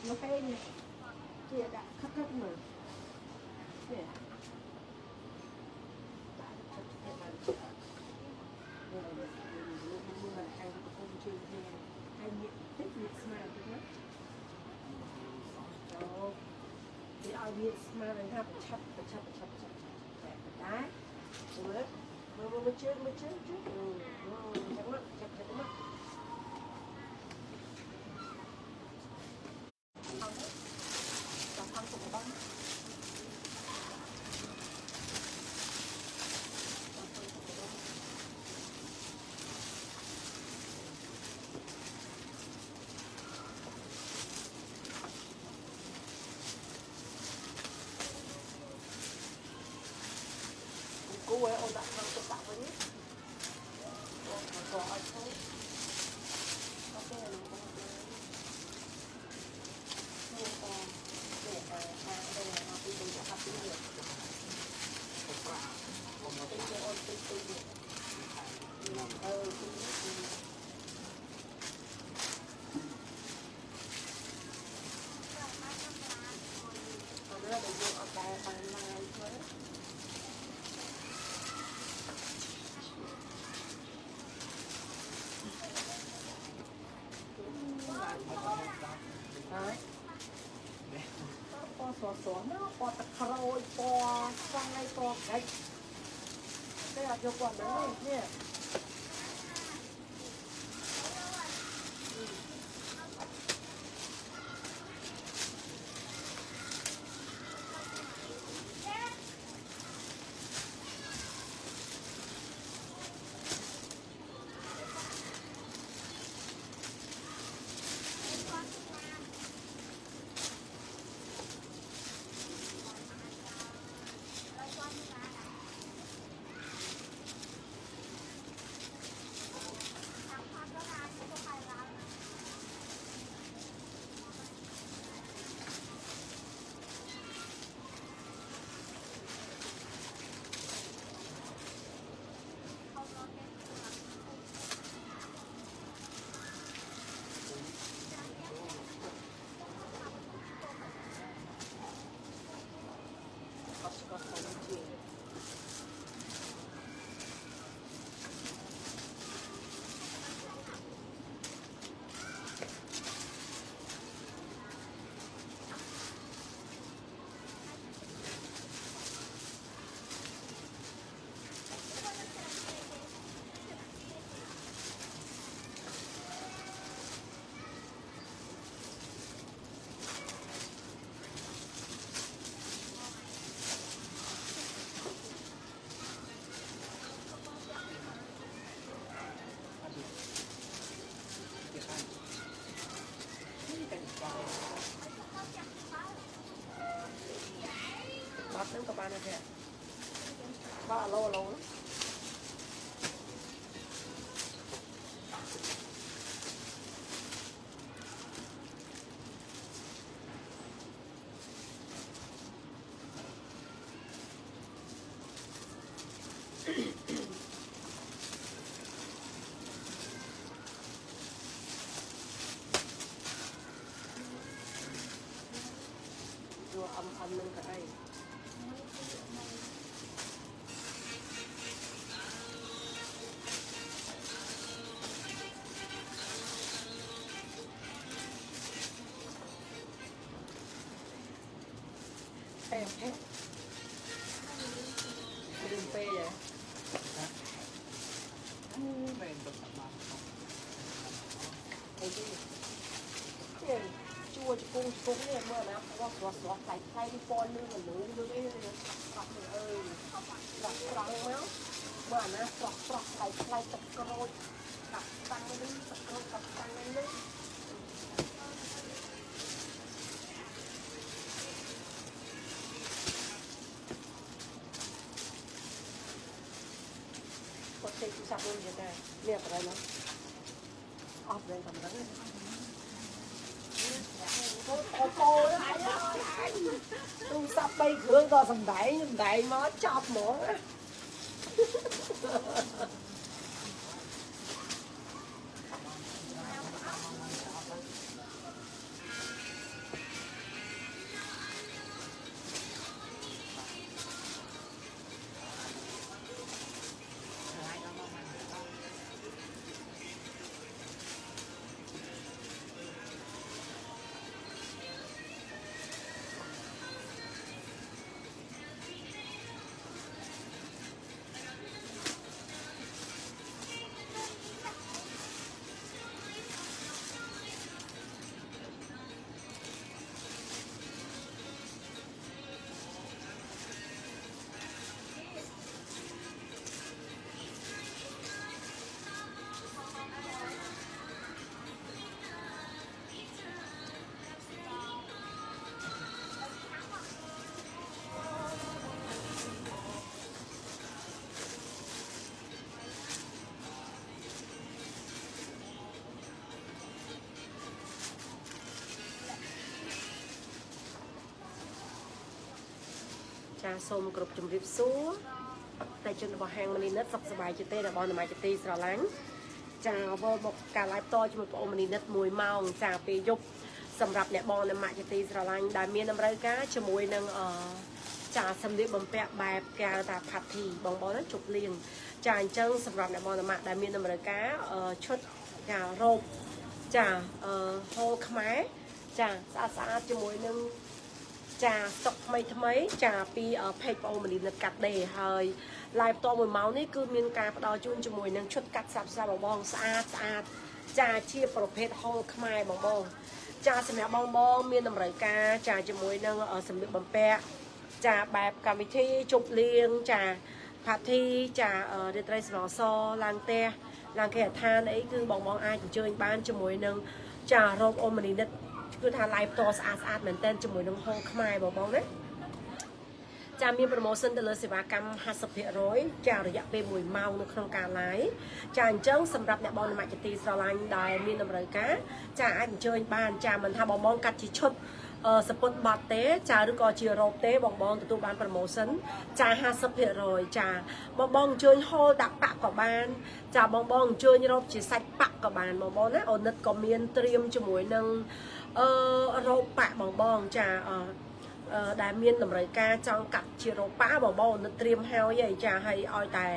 មកគេនេះជាដាក់ខិតខិតមើលនេះដាក់ខិតខិតបានមើលលោកមើលមិនខាងកំពុងជើងគ្នាហើយញាក់តិចញាក់ស្មាតិចណាចូលគេឲ្យញាក់ស្មានឹងថាប្រឆាប់ប្រឆាប់ប្រឆាប់ប្រឆាប់តែតែមើលមើលមើលជើងមើលជើងជើងអញ្ចឹងមកចាប់ចាប់មក ចាំទុកបានគូឲ្យអូនដាក់ខាងទុកដាក់វិញអូនក៏ឲ្យធ្វើអូខេលោកបងនេះអនេះអាអានេះអាពីពីអាពីនេះអូនអូនពីពីអឺពីពីអត់ដល់យើងអត់ដែរបានឡាយធ្វើហើយពណ៌ស្រស់ស្រស់ណាពណ៌ទឹកក្រូចពណ៌ស្វាយពណ៌កាច់តែអត់យកពណ៌ហ្នឹងនេះអត់ស្គាល់ខ្លួនជាបាត់ហ្នឹងក៏បានដែរបាទឡូឡូយកអំអំនឹងក៏អីពេភេរឿងពេហ៎ មែនទៅបាន អីទេជួជង្គង់ជង្គង់នេះមើលណាពណ៌ស្រស់ស្រស់ថ្លៃថ្លៃនេះពណ៌លឿងលឿងលឿងអីនេះអត់អើយស្រស់ត្រង់មកមើលណាស្រស់ស្រស់ថ្លៃថ្លៃទឹកក្រូចកាប់តាំងនេះទឹកក្រូចកាប់តាំងនេះគាត់ទេទូរស័ព្ទមួយទៀតដែរនេះប្រហែលណាអស់វិញប៉ុណ្ណឹងអូអូទូរស័ព្ទ3គ្រឿងក៏សំដែងសំដែងមកចប់ហ្មង ចាសូមគោរពជម្រាបសួរតែជនរបស់ហាងមនីនិតសុខសប្បាយជាទេរបស់នមាជាទីស្រឡាញ់ចាវិលមកការ live តជាមួយបងអូនមនីនិត1ម៉ោងចាពេលយប់សម្រាប់អ្នកបងនមាជាទីស្រឡាញ់ដែលមានតម្រូវការជាមួយនឹងអឺចាសម្លៀកបំពាក់បែបគេហៅថា party បងបងណាជប់លៀងចាអញ្ចឹងសម្រាប់អ្នកបងនមាដែលមានតម្រូវការឈុតចារ៉ូបចាអឺហូលខ្មែរចាស្អាតស្អាតជាមួយនឹង ចាស្តុកថ្មីថ្មីចាពី page ប្អូនមនីនិតកាត់ដេហើយ live ត1ម៉ោងនេះគឺមានការផ្ដល់ជូនជាមួយនឹងឈុតកាត់ស្រាប់ស្រាប់បងបងស្អាតស្អាតចាជាប្រភេទហូលខ្មែរបងបងចាសម្រាប់បងបងមានតម្រូវការចាជាមួយនឹងសម្លៀកបំពាក់ចាបែបកម្មវិធីជប់លៀងចា party ចារាត្រីស្រសឡើងផ្ទះឡើងគេហដ្ឋានអីគឺបងបងអាចអញ្ជើញបានជាមួយនឹងចារ៉ូបអូមនីនិតគឺថា live ផ្ទាល់ស្អាតស្អាតមែនតើជាមួយនឹងហូលខ្មែរបងបងណាចាមាន promotion ទៅលើសេវាកម្ម50%ចារយៈពេល1ម៉ោងនៅក្នុងការ live ចាអញ្ចឹងសម្រាប់អ្នកបងនមជាទីស្រឡាញ់ដែលមានតម្រូវការចាអាចអញ្ជើញបានចាមិនថាបងបងកាត់ជាឈុតអឺសពុតបាត់ទេចាឬក៏ជារ៉ូបទេបងបងទទួលបាន promotion ចា50%ចាបងបងអញ្ជើញហូលដាក់ប៉ាក់ក៏បាន ចាបងបងអញ្ជើញរ៉ូបជាសាច់ប៉ាក់ក៏បានបងបងណាអូនិតក៏មានត្រៀមជាមួយនឹងអឺរ៉ូបប៉ាក់បងបងចាអឺដែលមានតម្រូវការចង់កាត់ជារ៉ូប៉ាបងបងអូនិតត្រៀមហើយហើយចាហើយឲ្យតែ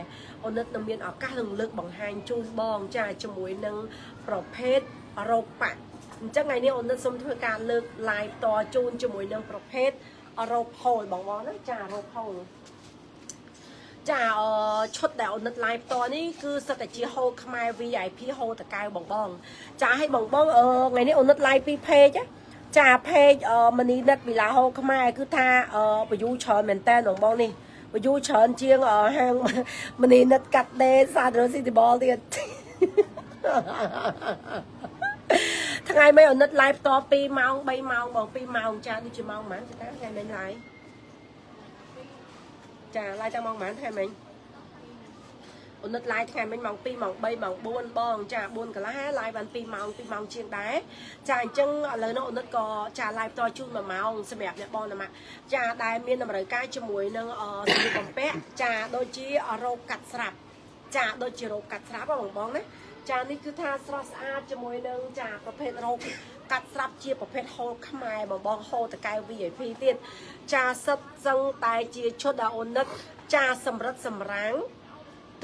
អូនិតនឹងមានឱកាសនឹងលើកបង្ហាញជូនបងចាជាមួយនឹងប្រភេទរ៉ូប៉ាអញ្ចឹងថ្ងៃនេះអូនិតសូមធ្វើការលើក live តជូនជាមួយនឹងប្រភេទរ៉ូបហូលបងបងណាចារ៉ូបហូលចាអឺឈុតដែលអូនិត live ផ្ទាល់នេះគឺសិតតែជាហូលខ្មែរ VIP ហូលតកៅបងបងចាឲ្យបងបងអឺថ្ងៃនេះអូនិត live ពីរ page ចា page មនីនិតវិឡាហូលខ្មែរគឺថាអឺ view ច្រើនមែនតើបងបងនេះ view ច្រើនជាងហាងមនីនិតកាត់ដេសាឌរស៊ីទីបលទៀតថ្ងៃមិញអូនិត live ផ្ទាល់2ម៉ោង3ម៉ោងបង2ម៉ោងចាដូចជាម៉ោងប៉ុន្មានចាថ្ងៃមិញ live ចា live តាំងម៉ោងប៉ុន្មានថ្ងៃមិញអូនិត live ថ្ងៃមិញម៉ោង2ម៉ោង3ម៉ោង4បងចា4កន្លះ live បាន2ម៉ោង2ម៉ោងជាងដែរចាអញ្ចឹងឥឡូវនេះអូនិតក៏ចា live តជូន1ម៉ោងសម្រាប់អ្នកបងណាម៉ាក់ចាដែលមានតម្រូវការជាមួយនឹងសម្លៀកបំពាក់ចាដូចជារ៉ូបកាត់ស្រាប់ចាដូចជារ៉ូបកាត់ស្រាប់បងបងណាចានេះគឺថាស្រស់ស្អាតជាមួយនឹងចាប្រភេទរ៉ូបកាត់ស្រាប់ជាប្រភេទហូលខ្មែរបងបងហូលតកែ VIP ទៀតចាសិតសឹងតែជាឈុតដែលអូនិតចាសម្រិតសម្រាំង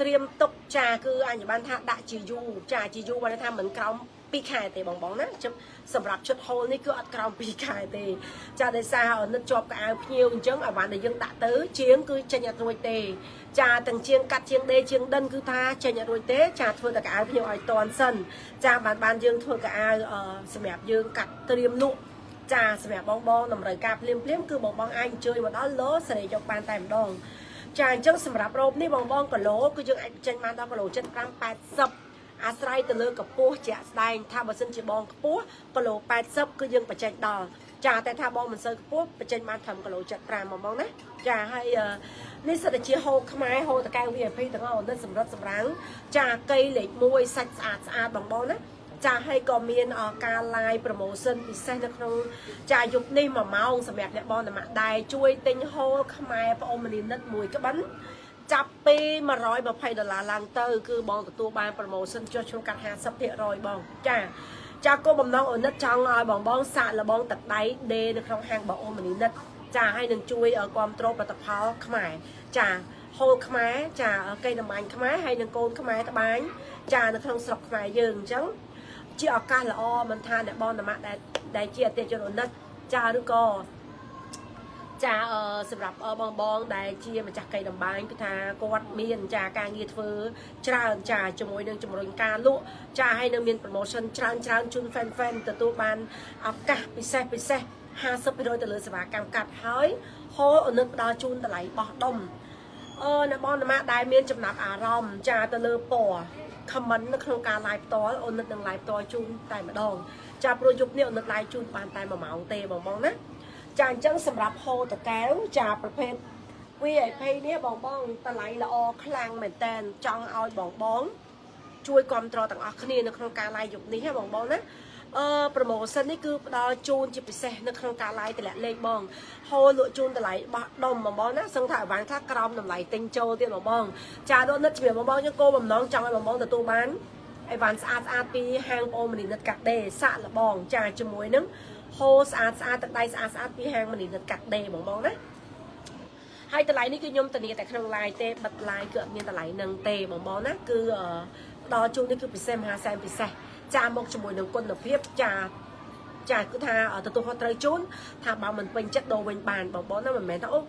ត្រៀមទុកចាគឺអញបានថាដាក់ជាយូរចាជាយូរបានថាមិនក្រោម2ខែទេបងបងណាសម្រាប់ឈុតហូលនេះគឺអត់ក្រោម2ខែទេចាដោយសារនឹកជាប់កៅអៅភ្ញៀវអញ្ចឹងឲ្យបានតែយើងដាក់ទៅជាងគឺចេញអត់រួចទេចាទាំងជាងកាត់ជាងដេជាងដិនគឺថាចេញអត់រួចទេចាធ្វើតែកៅអៅភ្ញៀវឲ្យតន់សិនចាបានបានយើងធ្វើកៅអៅសម្រាប់យើងកាត់ត្រៀមលក់ចាសម្រាប់បងបងតម្រូវការភ្លាមភ្លាមគឺបងបងអាចអញ្ជើញមកដល់លោសេរីយកបានតែម្ដងចាអញ្ចឹងសម្រាប់រ៉ូបនេះបងបងគីឡូគឺយើងអាចចេញបានដល់គីឡូ75 80អាស្រ័យទៅលើកម្ពស់ជាក់ស្ដែងថាបើសិនជាបងខ្ពស់គីឡូ80គឺយើងបញ្ចេញដល់ចាតែថាបងមិនសូវខ្ពស់បញ្ចេញបានត្រឹមគីឡូ75ហ្មងណាចាហើយនេះសិតតែជាហូខ្មែរហូតកែវ VIP ទាំងអស់នេះសម្រិតសម្រាំងចាកៃលេខ1សាច់ស្អាតស្អាតបងបងណាចាហើយក៏មានការ live promotion ពិសេសនៅក្នុងចាយប់នេះ1ម៉ោងសម្រាប់អ្នកបងតម៉ាក់ដែរជួយទិញហូលខ្មែរប្អូនមនីនិតមួយក្បិនចាប់ពី120ដុល្លារឡើងទៅគឺបងទទួលបាន promotion ចុះឆ្លងកាត់50%បងចាចាគោលបំណងអូនិតចង់ឲ្យបងបងសាកល្បងទឹកដៃដេនៅក្នុងហាងបងអូនមនីនិតចាហើយនឹងជួយគ្រប់គ្រងផលិតផលខ្មែរចាហូលខ្មែរចាកេរដំបាញខ្មែរហើយនឹងកូនខ្មែរត្បាញចានៅក្នុងស្រុកខ្មែរយើងអញ្ចឹងជាឱកាសល្អមិនថាអ្នកបងតម៉ាក់ដែលដែលជាអតិថិជនអូនិតចាឬក៏ចាអឺសម្រាប់បងបងដែលជាម្ចាស់កៃតម្បាញគឺថាគាត់មានចាការងារធ្វើច្រើនចាជាមួយនឹងជំរុញការលក់ចាហើយនឹងមាន promotion ច្រើនច្រើនជូន fan fan ទទួលបានឱកាសពិសេសពិសេស50%ទៅលើសេវាកម្មកាត់ហើយហូលអនុផ្ដល់ជូនតម្លៃបោះដុំអឺអ្នកបងណាដែលមានចំណាប់អារម្មណ៍ចាទៅលើពណ៌ comment នៅក្នុងការ live ផ្ទាល់អូននិតនឹង live ផ្ទាល់ជូនតែម្ដងចាព្រោះយប់នេះអូននិត live ជូនបានតែ1ម៉ោងទេបងបងណាចាអញ្ចឹងសម្រាប់ហូតកែវចាប្រភេទ VIP នេះបងបងតម្លៃល្អខ្លាំងមែនតែនចង់ឲ្យបងបងជួយគ្រប់គ្រងទាំងអស់គ្នានៅក្នុងការ live យប់នេះហ៎បងបងណា promotion នេះគឺផ្ដល់ជូនជាពិសេសនៅក្នុងការ live តម្លាក់លេខបងហូលលក់ជូនតម្លៃបោះដុំបងបងណាសឹងថាអីវ៉ាន់ខ្លះក្រោមតម្លៃទិញចូលទៀតបងបងចាដូចនិតជំរាបបងបងយើងគោលបំណងចង់ឲ្យបងបងទទួលបានអីវ៉ាន់ស្អាតស្អាតពីហាងបងមនីនិតកាត់ដេសាក់លបងចាជាមួយនឹងហូស្អាតស្អាតទឹកដៃស្អាតស្អាតពីហាងមនីនិតកាត់ដេបងបងណាហើយតម្លៃនេះគឺខ្ញុំធានាតែក្នុង live ទេបិទ live គឺអត់មានតម្លៃនឹងទេបងបងណាគឺផ្ដល់ជូននេះគឺពិសេសមហាសែនពិសេសចាមកជាមួយនឹងគុណភាពចាចាគឺថាទទួលខុសត្រូវជូនថាបើមិនពេញចិត្តដូរវិញបានបងបងណាមិនមែនថាអូ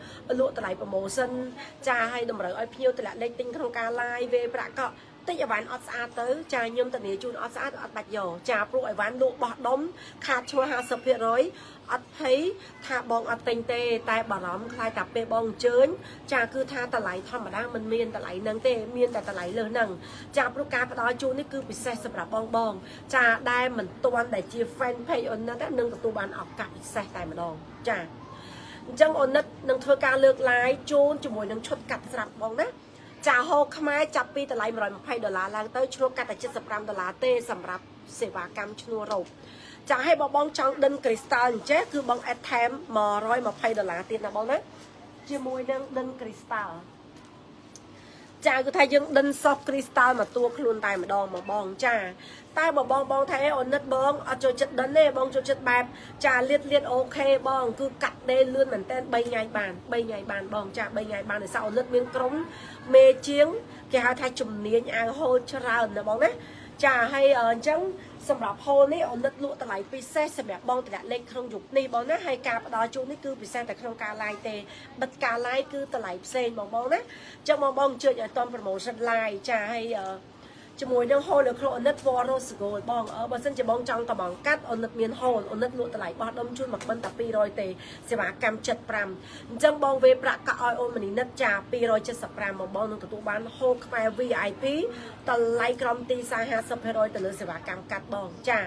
លក់តម្លៃ promotion ចាឲ្យតម្រូវឲ្យភ្ញៀវតម្លាក់លេខទិញក្នុងការ live វេប្រាក់កក់តិចអីវ៉ាន់អត់ស្អាតទៅចាខ្ញុំធានាជូនអត់ស្អាតអត់បាច់យកចាព្រោះអីវ៉ាន់លក់បោះដុំខាតឈ្មោះ50%អត់ភ័យថាបងអត់ទិញទេតែបារម្ភខ្លាចតែពេលបងអញ្ជើញចាគឺថាតម្លៃធម្មតាមិនមានតម្លៃនឹងទេមានតែតម្លៃលើសនឹងចាព្រោះការផ្ដល់ជូននេះគឺពិសេសសម្រាប់បងបងចាដែលមិនទាន់ដែលជា fan page អូនណានឹងទទួលបានឱកាសពិសេសតែម្ដងចាអញ្ចឹងអូននិតនឹងធ្វើការលើក live ជូនជាមួយនឹងឈុតកាត់ស្រាប់បងណាចាហូខ្មែរចាប់ពីតម្លៃ120ដុល្លារឡើងទៅឈ្នួលកាត់តែ75ដុល្លារទេសម្រាប់សេវាកម្មឈ្នួលរ៉ូបចាឲ្យបងបងចង់ដិនគ្រីស្តាល់អញ្ចេះគឺបង add ថែម120ដុល្លារទៀតណាបងណាជាមួយនឹងដិនគ្រីស្តាល់ចាគឺថាយើងដិនសោះគ្រីស្តាល់មកតួខ្លួនតែម្ដងមកបងចាតែបើបងបងថាអេអូនិតបងអត់ចូលចិត្តដិនទេបងចូលចិត្តបែបចាលៀតលៀត OK បងគឺកាត់ដេលឿនមែនតើ3ថ្ងៃបាន3ថ្ងៃបានបងចា3ថ្ងៃបានដោយសារអូនិតមានក្រុមមេជាងគេហៅថាជំនាញអាវហូលច្រើនណាបងណាចាហើយអញ្ចឹងសម្រាប់ហូលនេះអូនិតលក់តម្លៃពិសេសសម្រាប់បងតម្លាក់លេខក្នុងយប់នេះបងណាហើយការផ្ដល់ជូននេះគឺពិសេសតែក្នុងការ live ទេបិទការ live គឺតម្លៃផ្សេងបងបងណាអញ្ចឹងបងបងអញ្ជើញឲ្យតំ promotion live ចាហើយជាមួយនឹងហូលនៅក្នុងអូនិតពណ៌ rose gold បងអឺបើសិនជាបងចង់កំងកាត់អូនិតមានហូលអូនិតលក់តម្លៃបោះដុំជូនមកបិណ្ឌតែ200ទេសេវាកម្ម75អញ្ចឹងបងវេប្រាក់កក់ឲ្យអូនមនីនិតចា275បងបងនឹងទទួលបានហូលខ្មែរ VIP តម្លៃក្រមទីផ្សារ50%ទៅលើសេវាកម្មកាត់បងចា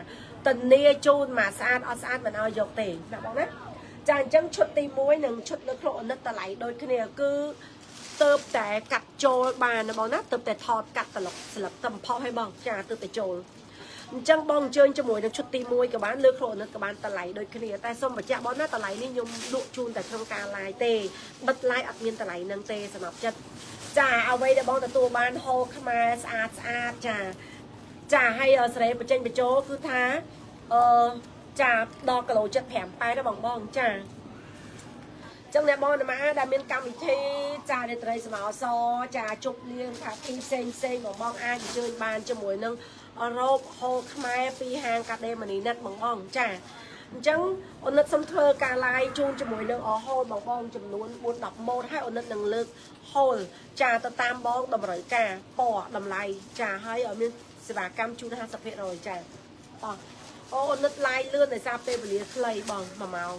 តនីជូនមកស្អាតអត់ស្អាតមិនឲ្យយកទេណាបងណាចាអញ្ចឹងឈុតទី1និងឈុតនៅក្នុងអូនិតតម្លៃដូចគ្នាគឺទៅតែកាត់ចូលបានណាបងណាទៅតែថតកាត់ត្រឡប់ស្លឹកតំផុសឲ្យបងចាទៅតែចូលអញ្ចឹងបងអញ្ជើញជាមួយនឹងឈុតទី1ក៏បានលើខ្លួននិតក៏បានតម្លៃដូចគ្នាតែសូមបញ្ជាក់បងណាតម្លៃនេះខ្ញុំលក់ជូនតែក្នុងការ live ទេបិទ live អត់មានតម្លៃនឹងទេសម្រាប់ចិត្តចាអ្វីដែលបងទទួលបានហូលខ្មែរស្អាតស្អាតចាចាឲ្យសេរីបញ្ចេញបញ្ចូលគឺថាអឺចាដល់គីឡូ75 8ដែរបងបងចាចឹងអ្នកបងណាដែលមានកម្មវិធីចារាត្រីសមោសចាជប់លៀងថាទីផ្សេងផ្សេងបងបងអាចអញ្ជើញបានជាមួយនឹងរ៉ូបហូលខ្មែរពីហាងកាដេមនីនិតបងបងចាអញ្ចឹងអូនិតសុំធ្វើការ live ជូនជាមួយនឹងអហូលបងបងចំនួន4 10ម៉ូតហើយអូនិតនឹងលើកហូលចាទៅតាមបងតម្រូវការពណ៌តម្លៃចាហើយឲ្យមានសេវាកម្មជូន50%ចាតោះអូអូនិត live លឿនដោយសារពេលវេលាខ្លីបង1ម៉ោង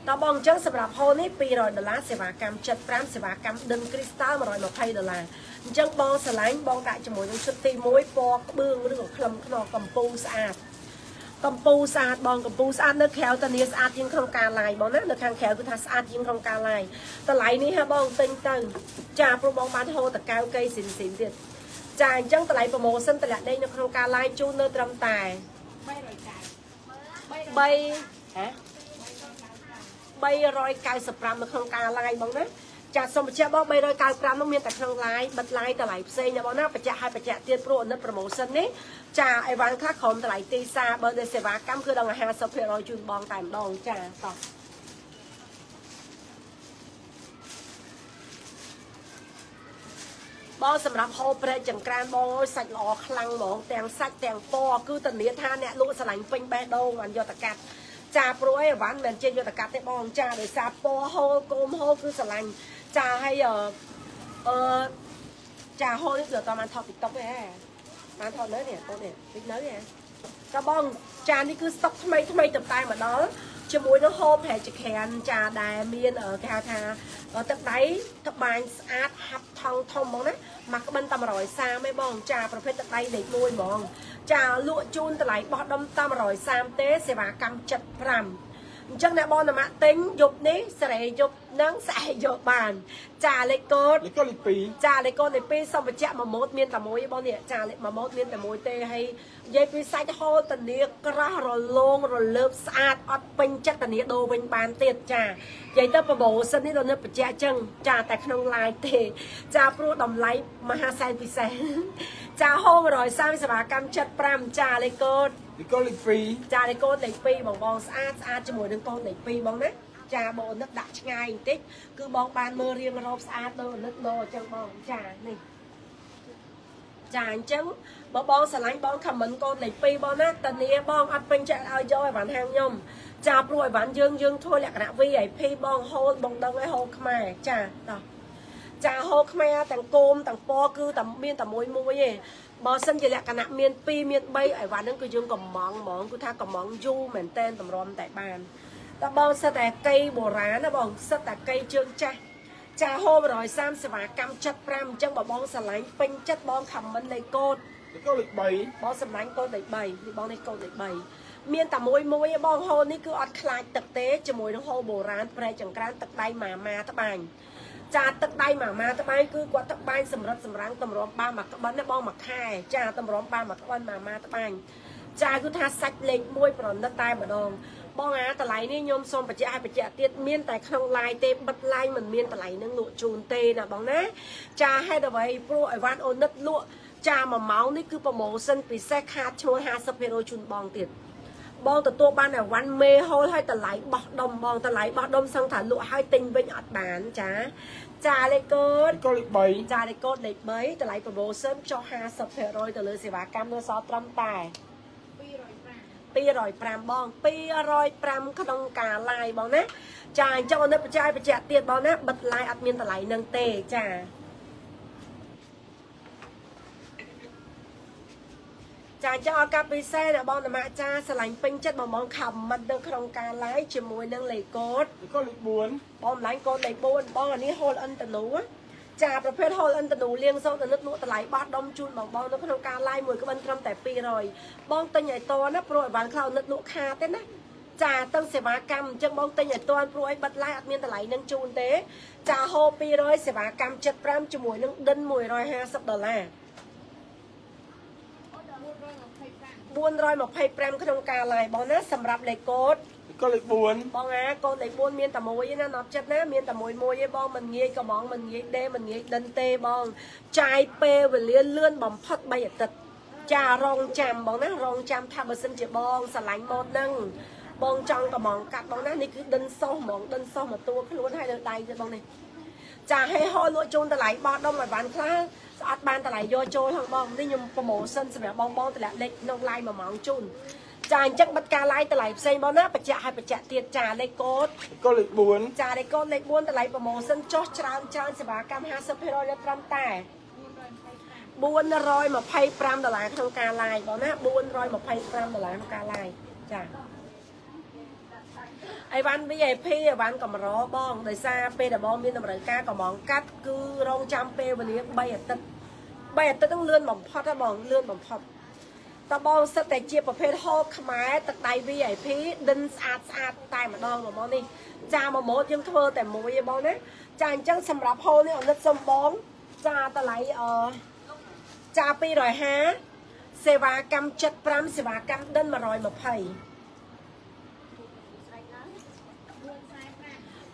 តបងអញ្ចឹងសម្រាប់ហូលនេះ200ដុល្លារសេវាកម្ម75សេវាកម្មដិនគ្រីស្តាល់120ដុល្លារអញ្ចឹងបងស្រឡាញ់បងដាក់ជាមួយនឹងឈុតទី1ពណ៌ក្បឿងឬក៏ក្លឹមខ្នោះកំពូលស្អាតកំពូលស្អាតបងកំពូលស្អាតនៅក្រៅតានីស្អាតជាងក្នុងការ live បងណានៅខាងក្រៅគឺថាស្អាតជាងក្នុងការ live តម្លៃនេះហ่าបងទិញទៅចាព្រោះបងបានហូរតកៅកៃស៊ីនស៊ីនទៀតចាអញ្ចឹងតម្លៃ promotion តម្លាក់ដេកនៅក្នុងការ live ជូននៅត្រឹមតែ 390 3ហ៎395នៅក្នុងការ live បងណាចាសូមបញ្ជាក់បង395នោះមានតែក្នុង live បិទ live តម្លៃផ្សេងណាបងណាបញ្ជាក់ឲ្យបញ្ជាក់ទៀតព្រោះអនិត promotion នេះចាអីវ៉ាន់ខ្លះក្រុមតម្លៃទីផ្សារបើដែលសេវាកម្មគឺដល់50%ជូនបងតែម្ដងចាតោះបងសម្រាប់ហូបព្រែកចង្ក្រានបងអើយសាច់ល្អខ្លាំងហ្មងទាំងសាច់ទាំងពណ៌គឺធានាថាអ្នកលក់ស្រឡាញ់ពេញបេះដូងបានយកទៅកាត់ចាព្រោះអីវ៉ាន់មិនចេះយកទៅកាត់ទេបងចាដោយសារពណ៌ហូលគោមហូលគឺស្រឡាញ់ចាហើយអឺចាហូលនេះគឺអត់បានថត TikTok ទេហ៎បានថតនៅនេះបងនេះតិចនៅទេចាបងចានេះគឺស្តុកថ្មីថ្មីទៅតែមកដល់ជាមួយនឹងហូបប្រែចក្រានចាដែលមានគេហៅថាទឹកដៃត្បាញស្អាតហាប់ថងធំហ្មងណាមកក្បិនតែ130ឯងបងចាប្រភេទទឹកដៃលេខ1ហ្មងចាលក់ជូនតម្លៃបោះដុំតែ130ទេសេវាកម្ម75 អញ្ចឹងអ្នកបងតម៉ាក់ទិញយប់នេះសេរីយប់នឹងស្អែកយកបានចាលេខកូដ លេខកូដលេខ2 ចាលេខកូដលេខ2សូមបញ្ជាក់មួយម៉ូតមានតែមួយទេបងនេះចាលេខមួយម៉ូតមានតែមួយទេហើយនិយាយពីសាច់ហូលតានីក្រាស់រលោងរលើបស្អាតអត់ពេញចិត្តតានីដូរវិញបានទៀតចានិយាយទៅប្រម៉ូសិននេះដល់នៅបញ្ជាក់ចឹងចាតែក្នុង live ទេចាព្រោះតម្លៃមហាសែនពិសេសចាហូ130សេវាកម្ម75ចាលេខកូដ លេខកូដលេខ2 ចាលេខកូដលេខ2បងបងស្អាតស្អាតជាមួយនឹងកូដលេខ2បងណាចាបងនឹកដាក់ឆ្ងាយបន្តិចគឺបងបានមើលរៀងរោបស្អាតដូចនឹកដោអញ្ចឹងបងចានេះចាអញ្ចឹងបើបងស្រឡាញ់បងខមមិនកូនលេខ2បងណាតានីបងអត់ពេញចិត្តឲ្យយកអីវ៉ាន់ហាងខ្ញុំចាព្រោះអីវ៉ាន់យើងយើងធ្វើលក្ខណៈ VIP បងហូលបងដឹងឲ្យហូលខ្មែរចាតោះចាហូលខ្មែរទាំងគោមទាំងពណ៌គឺតែមានតែមួយមួយទេបើសិនជាលក្ខណៈមាន2មាន3អីវ៉ាន់ហ្នឹងគឺយើងកំងហ្មងគឺថាកំងយូរមែនតែនតម្រាំតែបានតើបងសិតតែកៃបុរាណណាបងសិតតែកៃជើងចាស់ចាហូ130សេវាកម្ម75អញ្ចឹងបើបងស្រឡាញ់ពេញចិត្តបងខមមិនលេខកូដ លេខកូដលេខ3 បងសម្លាញ់កូនលេខ3នេះបងនេះកូនលេខ3មានតែមួយមួយឯងបងហូននេះគឺអត់ខ្លាចទឹកទេជាមួយនឹងហូបូរាណប្រែកចង្ក្រានទឹកដៃម៉ាម៉ាត្បាញចាទឹកដៃម៉ាម៉ាត្បាញគឺគាត់ត្បាញសម្រិតសម្រាំងតម្រាំបានមួយក្បិនណាបងមួយខែចាតម្រាំបានមួយក្បិនម៉ាម៉ាត្បាញចាគឺថាសាច់លេខ1ប្រណិតតែម្ដងបងអាតម្លៃនេះខ្ញុំសូមបញ្ជាក់ឲ្យបញ្ជាក់ទៀតមានតែក្នុង live ទេបិទ live មិនមានតម្លៃនឹងលក់ជូនទេណាបងណាចាហេតុអ្វីព្រោះអីវ៉ាន់អូនិតលក់ចាមួយម៉ោងនេះគឺ promotion ពិសេសខាតឈ្នួល50%ជូនបងទៀតបងទទួលបានអីវ៉ាន់មេហូលឲ្យតម្លៃបោះដុំបងតម្លៃបោះដុំសឹងថាលក់ឲ្យទិញវិញអត់បានចាចាលេខកូដ លេខកូដលេខ3 ចាលេខកូដលេខ3តម្លៃ promotion ចុះ50%ទៅលើសេវាកម្មនៅសល់ត្រឹមតែ205បង205ក្នុងការ live បងណាចាអញ្ចឹងអនុបច្ច័យបញ្ជាក់ទៀតបងណាបិទ live អត់មានតម្លៃនឹងទេចាចាអញ្ចឹងឱកាសពិសេសរបស់បងតមាចាស្រឡាញ់ពេញចិត្តបងបងខមមិននៅក្នុងការ live ជាមួយនឹងលេខកូដ លេខកូដលេខ4 បងម្លាញ់កូនលេខ4បងអានេះហូលអិនតនូចាប្រភេទហូលអិនតនូលៀងសូត្រអនិតលក់តម្លៃបោះដុំជូនបងបងនៅក្នុងការ live មួយក្បិនត្រឹមតែ200បងទិញឲ្យតណាព្រោះអីវ៉ាន់ខ្លៅអនិតលក់ខាតទេណាចាទាំងសេវាកម្មអញ្ចឹងបងទិញឲ្យតព្រោះអីបិទ live អត់មានតម្លៃនឹងជូនទេចាហូ200សេវាកម្ម75ជាមួយនឹងដិន150ដុល្លារ425ក្នុងការ live បងណាសម្រាប់លេខកូដ លេខកូដលេខ4 បងអាកូនលេខ4មានតែមួយឯណាណប់ចិត្តណាមានតែមួយមួយឯងបងមិនងាយកំងមិនងាយដេមិនងាយដិនទេបងចាយពេលវេលាលឿនបំផុត3អាទិត្យចារងចាំបងណារងចាំថាបើសិនជាបងស្រឡាញ់ម៉ូតហ្នឹងបងចង់កំងកាត់បងណានេះគឺដិនសោះហ្មងដិនសោះមកតួខ្លួនហើយលើដៃទៀតបងនេះចាហេហោលក់ជូនតម្លៃបោះដុំឲ្យបានខ្លះស្អត់បានតម្លៃយកចូលហ្នឹងបងនេះខ្ញុំ promotion សម្រាប់បងបងតម្លាក់លេខក្នុង live 1ម៉ោងជូនចាអញ្ចឹងបិទការ live តម្លៃផ្សេងបងណាបញ្ជាក់ឲ្យបញ្ជាក់ទៀតចាលេខកូដ លេខកូដលេខ4 ចាលេខកូដលេខ4តម្លៃ promotion ចុះច្រើនច្រើនសេវាកម្ម50%លើត្រឹមតែ425ដុល្លារក្នុងការ live បងណា425ដុល្លារក្នុងការ live ចាអីវ៉ាន់ VIP អីវ៉ាន់កម្របងដោយសារពេលដែលបងមានតម្រូវការកំងកាត់គឺរងចាំពេលវេលា3អាទិត្យ3អាទិត្យហ្នឹងលឿនបំផុតហ៎បងលឿនបំផុតតើបងសិតតែជាប្រភេទហូបខ្មែរទឹកដៃ VIP ដិនស្អាតស្អាតតែម្ដងបងនេះចាមួយម៉ូតយើងធ្វើតែមួយឯងបងណាចាអញ្ចឹងសម្រាប់ហូលនេះអនិតសុំបងចាតម្លៃអចា250សេវាកម្ម75សេវាកម្មដិន120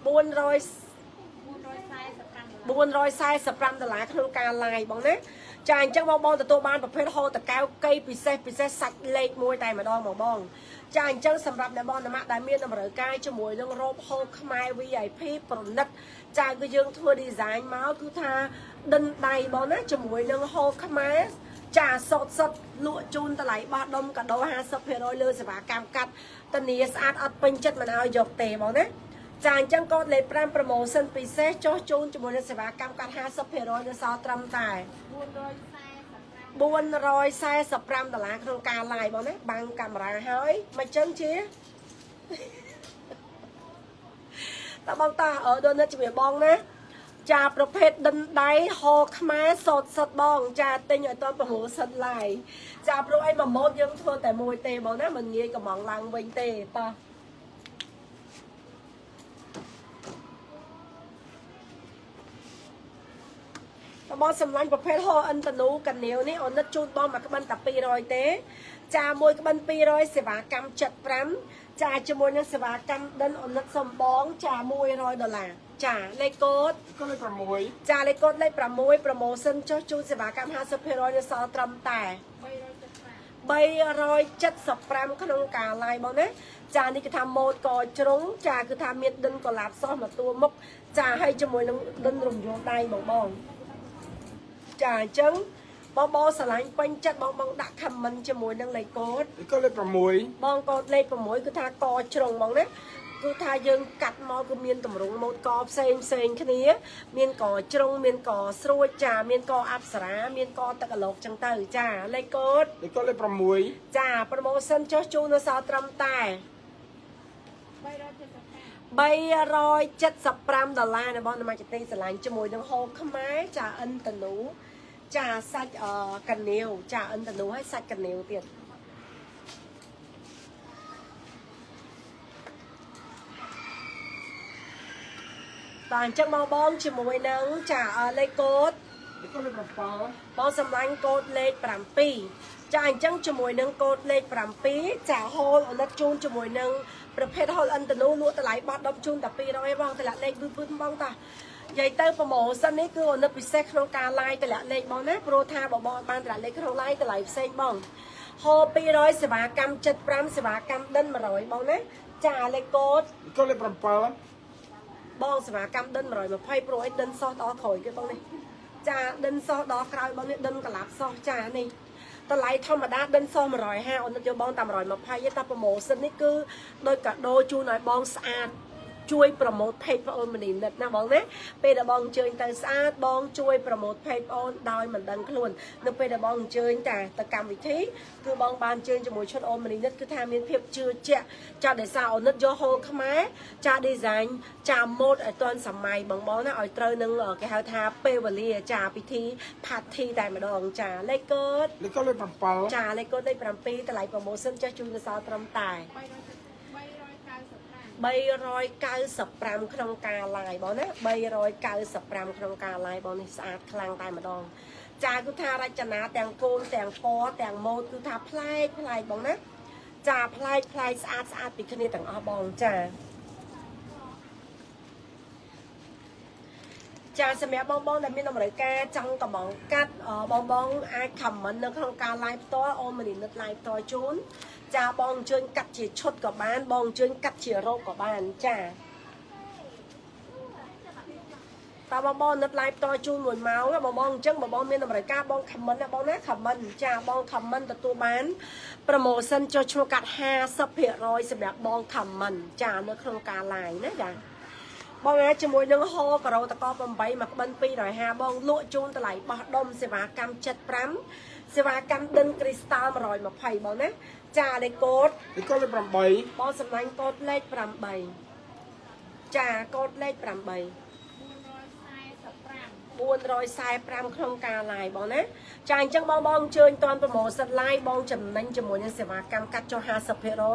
400 445ដុល្លារក្នុងការ live បងណាចាអញ្ចឹងបងបងទទួលបានប្រភេទហូតកៅកៃពិសេសពិសេសសាច់លេខមួយតែម្ដងបងបងចាអញ្ចឹងសម្រាប់អ្នកបងអ្នកម៉ាក់ដែលមានតម្រូវការជាមួយនឹងរ៉ូបហូបខ្មែរ VIP ប្រណិតចាគឺយើងធ្វើ design មកគឺថាដិនដៃបងណាជាមួយនឹងហូបខ្មែរចាសតសតលក់ជូនតម្លៃបោះដុំកាដូ50%លើសេវាកម្មកាត់តានីស្អាតអត់ពេញចិត្តមិនឲ្យយកទេបងណាចាអញ្ចឹងកូដលេខ5 promotion ពិសេសចុះជូនជាមួយនឹងសេវាកម្មកាត់50%នៅសល់ត្រឹមតែ445ដុល្លារក្នុងការ live បងណាបាំងកាមេរ៉ាហើយមិនចឹងជាតើបងតាអឺដូនិតជំរាបបងណាចាប្រភេទដិនដៃហោខ្មែរសតសតបងចាទិញឲ្យត promotion live ចាព្រោះអីមួយម៉ូតយើងធ្វើតែមួយទេបងណាមិនងាយកំងឡើងវិញទេតោះ បងសម្លាញ់ប្រភេទហោឥន្ទនូកានាវនេះអូននិតជូនបងមួយក្បិនតែ200ទេចាមួយក្បិន200សេវាកម្ម75ចាជាមួយនឹងសេវាកម្មដិនអូននិតសំបងចា100ដុល្លារចាលេខកូដ កូដលេខ6 ចាលេខកូដលេខ6 promotion ចុះជូនសេវាកម្ម50%នៅសល់ត្រឹមតែ375ក្នុងការ live បងណាចានេះគឺថាម៉ូតកជ្រុងចាគឺថាមានដិនកលាបសោះមកតួមុខចាហើយជាមួយនឹងដិនរំយោលដៃបងបងចាអញ្ចឹងបងបងស្រឡាញ់ពេញចិត្តបងបងដាក់ comment ជាមួយនឹងលេខកូដ លេខកូដលេខ6 បងកូដលេខ6គឺថាកជ្រុងបងណាគឺថាយើងកាត់មកគឺមានតម្រងម៉ូតកផ្សេងផ្សេងគ្នា មានកជ្រុងមានកស្រួចចាមានកអប្សរាមានកទឹកកឡុកចឹងទៅចាលេខកូដ លេខកូដលេខ6 ចា promotion ចុះជូននៅសល់ត្រឹមតែ375ដុល្លាររបស់នមាចទីស្រឡាញ់ជាមួយនឹងហូបខ្មែរចាឥន្ទនូចាសាច់កានាវចាឥន្ទនូហើយសាច់កានាវទៀតបាទអញ្ចឹងមកបងជាមួយនឹងចាលេខកូដ លេខកូដលេខ7 បងសម្លាញ់កូដលេខ7ចាអញ្ចឹងជាមួយនឹងកូដលេខ7ចាហូលអូនិតជូនជាមួយនឹងប្រភេទហូលឥន្ទនូលក់តម្លៃបោះដុំជូនតែ200ឯងបងតម្លាក់លេខពឺពឺបងតានិយាយទៅ promotion នេះគឺអូនិតពិសេសក្នុងការ live តម្លាក់លេខបងណាព្រោះថាបងបងបានតម្លាក់លេខក្នុង live តម្លៃផ្សេងបងហូល200សេវាកម្ម75សេវាកម្មដិន100បងណាចាលេខកូដ លេខកូដលេខ7 បងសេវាកម្មដិន120ព្រោះអីដិនសោះដល់ក្រោយគេបងនេះចាដិនសោះដល់ក្រោយបងនេះដិនកលាប់សោះចានេះតម្លៃធម្មតាដិនសោះ150អូនយកបងតាម120ទេតែ promotion នេះគឺដោយកាដូជូនឲ្យបងស្អាតជួយ promote page បងអូនមនីនិតណាបងណាពេលដែលបងអញ្ជើញទៅស្អាតបងជួយ promote page បងអូនដោយមិនដឹងខ្លួននៅពេលដែលបងអញ្ជើញតាទៅកម្មវិធីគឺបងបានអញ្ជើញជាមួយឈុតអូនមនីនិតគឺថាមានភាពជឿជាក់ចាដោយសារអូននិតយកហូលខ្មែរចា design ចាម៉ូដឲ្យទាន់សម័យបងបងណាឲ្យត្រូវនឹងគេហៅថាពេលវេលាចាពិធី party តែម្ដងចាលេខកូដ លេខកូដលេខ7 ចាលេខកូដលេខ7តម្លៃ promotion ចាស់ជូននៅសល់ត្រឹមតែ395ក្នុងការ live បងណា395ក្នុងការ live បងនេះស្អាតខ្លាំងតែម្ដងចាគឺថារចនាទាំងគោលទាំងពណ៌ទាំងម៉ូដគឺថាប្លែកប្លែកបងណាចាប្លែកប្លែកស្អាតស្អាតពីគ្នាទាំងអស់បងចាចាសម្រាប់បងបងដែលមានតម្រូវការចង់កំងកាត់បងបងអាច comment នៅក្នុងការ live ផ្ទាល់អូនមនីនិត live ផ្ទាល់ជូនចាបងអញ្ជើញកាត់ជាឈុតក៏បានបងអញ្ជើញកាត់ជារ៉ូបក៏បានចាតើបងបងនិត live ផ្ទាល់ជូន1ម៉ោងបងបងអញ្ចឹងបងបងមានតម្រូវការបង comment ណាបងណា comment ចាបង comment ទទួលបាន promotion ចុះឈ្មោះកាត់50%សម្រាប់បង comment ចានៅក្នុងការ live ណាចាបងណាជាមួយនឹងហូការ៉ូតក8មួយក្បិន250បងលក់ជូនតម្លៃបោះដុំសេវាកម្ម75សេវាកម្មដិនគ្រីស្តាល់120បងណាចាលេខកូដ លេខកូដលេខ8 បងសម្លាញ់កូដលេខ8ចាកូដលេខ8 445ក្នុងការ live បងណាចាអញ្ចឹងបងបងអញ្ជើញតន promotion live បងចំណេញជាមួយនឹងសេវាកម្មកាត់ចុះ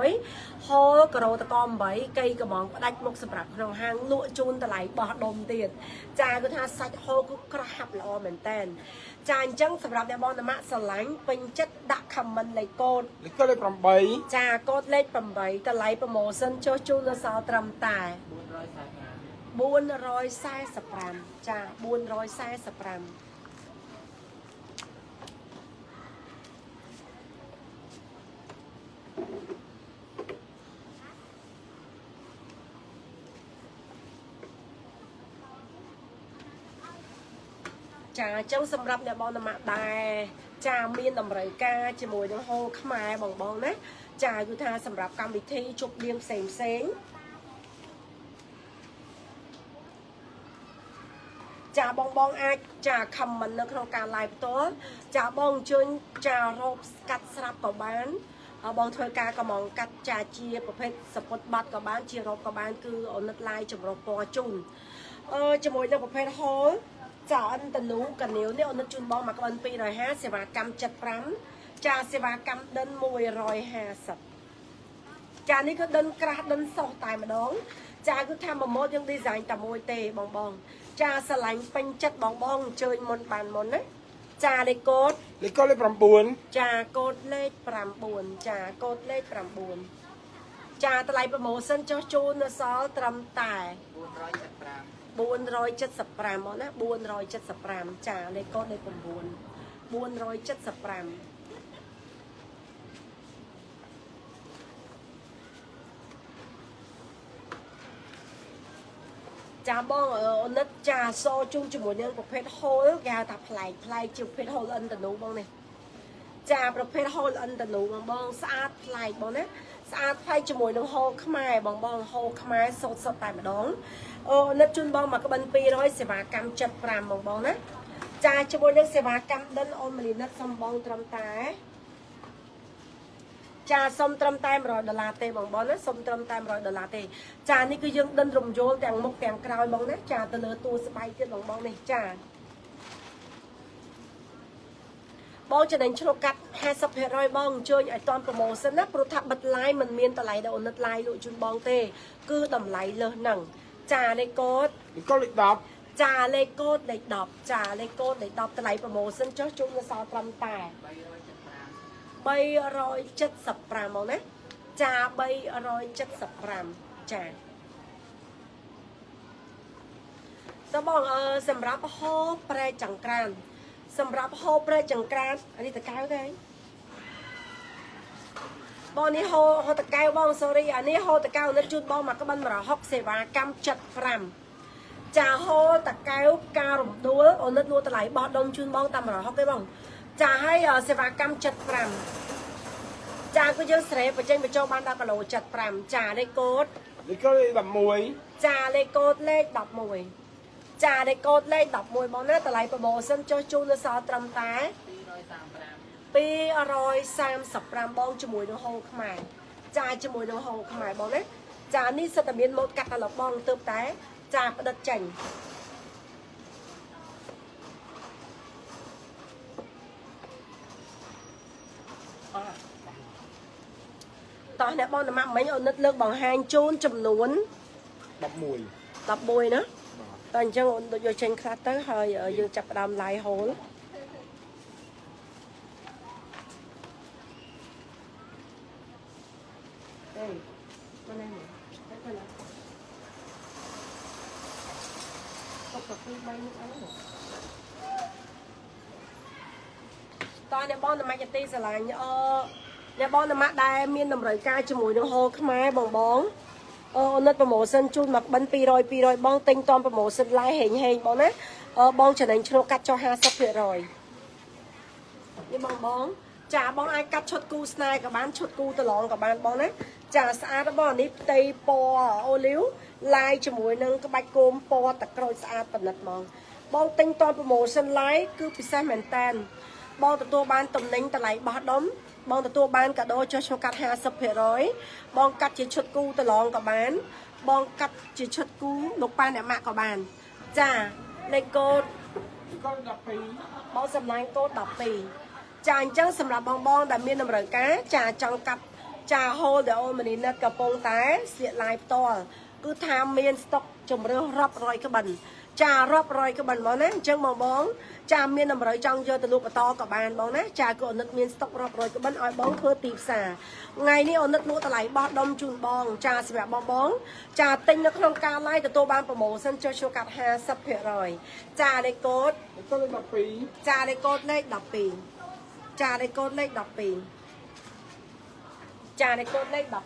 50%ហូលការ៉ូតក8កៃកំងផ្ដាច់មុខសម្រាប់ក្នុងហាងលក់ជូនតម្លៃបោះដុំទៀតចាគឺថាសាច់ហូលគឺក្រាបល្អមែនតែនចាអញ្ចឹងសម្រាប់អ្នកបងតម៉ាក់ស្រឡាញ់ពេញចិត្តដាក់ comment លេខកូដ លេខកូដលេខ8 ចាកូដលេខ8តម្លៃ promotion ចុះជូនដល់សល់ត្រឹមតែ445ចា445ចាអញ្ចឹងសម្រាប់អ្នកបងតម៉ាក់ដែរចាមានតម្រូវការជាមួយនឹងហូលខ្មែរបងបងណាចាគឺថាសម្រាប់កម្មវិធីជប់លៀងផ្សេងផ្សេងចាបងបងអាចចា comment នៅក្នុងការ live ផ្ទាល់ចាបងអញ្ជើញចារ៉ូបកាត់ស្រាប់ក៏បានបងធ្វើការកំងកាត់ចាជាប្រភេទសពុតបាត់ក៏បានជារ៉ូបក៏បានគឺអូនិត live ចម្រុះពណ៌ជូនជាមួយនឹងប្រភេទហូលចាអន្តនូកានាវនេះអូនិតជូនបងមកក្បិន250សេវាកម្ម75ចាសេវាកម្មដិន150ចានេះគឺដិនក្រាស់ដិនសោះតែម្ដង ចាគឺថាមួយម៉ូតយើង design តែមួយទេបងបងចាស្រឡាញ់ពេញចិត្តបងបងអញ្ជើញមុនបានមុនណាចាលេខកូដ លេខកូដលេខ9 ចាកូដលេខ9ចាកូដលេខ9ចាតម្លៃ promotion ចុះជូននៅសល់ត្រឹមតែ 475 475មកណា475ចាលេខកូដលេខ9 475ចាបងអូនិតចាសជូនជាមួយនឹងប្រភេទហូលគេហៅថាប្លែកប្លែកជាប្រភេទហូលឥន្ទនូបងនេះចាប្រភេទហូលឥន្ទនូបងបងស្អាតប្លែកបងណាស្អាតប្លែកជាមួយនឹងហូលខ្មែរបងបងហូលខ្មែរសូត្រសុទ្ធតែម្ដងអូនិតជូនបងមកក្បិន200សេវាកម្ម75បងបងណាចាជាមួយនឹងសេវាកម្មដិនអូនមលីនិតសំបងត្រឹមតែចាសុំត្រឹមតែ100ដុល្លារទេបងបងណាសុំត្រឹមតែ100ដុល្លារទេចានេះគឺយើងដិនរំយោលទាំងមុខទាំងក្រោយបងណាចាទៅលើតួស្បែកទៀតបងបងនេះចាបងចំណេញឆ្លុកកាត់50%បងអញ្ជើញឲ្យតាន់ promotion ណាព្រោះថាបិទ live មិនមានតម្លៃដល់អូននិត live លក់ជូនបងទេគឺតម្លៃលើសហ្នឹងចាលេខកូដ លេខកូដលេខ10 ចាលេខកូដលេខ10ចាលេខកូដលេខ10តម្លៃ promotion ចុះជូននៅសល់ត្រឹមតែ 375 375មកណាចា375ចាតើបងអឺសម្រាប់ហូបប្រែចង្ក្រានសម្រាប់ហូបប្រែចង្ក្រានអានេះតកៅទេបងនេះហូហូតកៅបង sorry អានេះហូតកៅនិតជូនបងមកក្បិន160សេវាកម្ម75ចាហូតកៅផ្ការរំដួលអូនិតលក់តម្លៃបោះដុំជូនបងតាម160ទេបងចាឲ្យសេវាកម្ម75ចាគឺយើងស្រែបញ្ចេញបញ្ចូលបានដល់គីឡូ75ចាលេខកូដ លេខកូដលេខ11 ចាលេខកូដលេខ11ចាលេខកូដលេខ11បងណាតម្លៃ promotion ចុះជូននៅសល់ត្រឹមតែ 235 235បងជាមួយនឹងហូលខ្មែរចាជាមួយនឹងហូលខ្មែរបងណាចានេះសិតតែមានម៉ូតកាត់តឡបងទើបតែចាផ្ដិតចេញតោះអ្នកបងតម៉ាក់មិញអូនិតលើកបង្ហាញជូនចំនួន 11 11ណា បាទ តើអញ្ចឹងអូនដូចយកចេញខ្លះទៅហើយយើងចាប់ផ្ដើម live hole អេមកនេះមកទៅណាទុកទៅពី3នេះអីតើអ្នកបងតម៉ាក់ទីស្រឡាញ់អឺអ្នកបងតម៉ាក់ដែលមានតម្រូវការជាមួយនឹងហូលខ្មែរបងបងអូនិត promotion ជូនមកបិណ្ឌ200 200បងទិញត promotion live ហេងហេងបងណាអឺបងចំណេញឆ្លុះកាត់ចុះ50%នេះបងបងចាបងអាចកាត់ឈុតគូស្នេហ៍ក៏បានឈុតគូប្រឡងក៏បានបងណាចាស្អាតបងនេះផ្ទៃពណ៌អូលីវឡាយជាមួយនឹងក្បាច់គោមពណ៌តក្រូចស្អាតប៉និតហ្មងបងទិញត promotion live គឺពិសេសមែនតែនបងទទួលបានតំណែងតម្លៃបោះដុំបងទទួលបានកាដូចុះឈ្មោះកាត់50%បងកាត់ជាឈុតគូប្រឡងក៏បាន បងកាត់ជាឈុតគូលោកប៉ាអ្នកម៉ាក់ក៏បាន ចាលេខកូដ លេខកូដ12 បងសម្លាញ់កូដ12ចាអញ្ចឹងសម្រាប់បងបងដែលមានតម្រូវការចាចង់កាត់ចាហូលដែលអូនមនីនិតកំពុងតែស្លៀកឡាយផ្ទាល់គឺថាមានស្តុកជំរើសរាប់រយក្បិនចារាប់រយក្បិនបងណាអញ្ចឹងបងបងចាមានតម្រូវចង់យកទៅលក់បន្តក៏បានបងណាចាគឺអូនិតមានស្តុករាប់រយក្បិនឲ្យបងធ្វើទីផ្សារថ្ងៃនេះអូនិតលក់តម្លៃបោះដុំជូនបងចាសម្រាប់បងបងចាទិញនៅក្នុងការ live ទទួលបាន promotion ចុះជួកាត់50%ចាលេខកូដ លេខកូដលេខ12 ចាលេខកូដលេខ12ចាលេខកូដលេខ12ចាលេខកូដលេខ12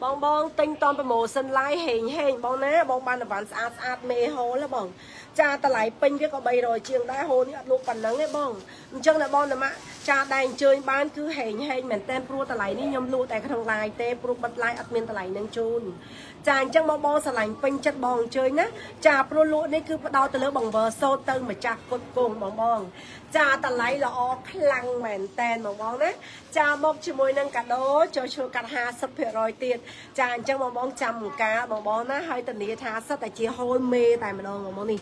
បងបងទិញតន promotion live ហេងហេងបងណាបងបានអវ៉ាន់ស្អាតស្អាតមេហូលហ៎បងចាតម្លៃពេញវាក៏300ជាងដែរហូលនេះអត់លក់ប៉ុណ្ណឹងទេបងអញ្ចឹងតែបងតាម៉ាក់ចាដែរអញ្ជើញបានគឺហេងហេងមែនតើព្រោះតម្លៃនេះខ្ញុំលក់តែក្នុង live ទេព្រោះបិទ live អត់មានតម្លៃនឹងជូនចាអញ្ចឹងបងបងស្រឡាញ់ពេញចិត្តបងអញ្ជើញណាចាព្រោះលក់នេះគឺផ្ដោតទៅលើបង្វិលសូត្រទៅម្ចាស់គុតគងបងបងចាតម្លៃល្អខ្លាំងមែនតែនបងបងណាចាមកជាមួយនឹងកាដូចូលឈ្មោះកាត់50%ទៀតចាអញ្ចឹងបងបងចាំការបងបងណាហើយធានាថាសិតតែជាហូលមេតែម្ដងបងបងនេះ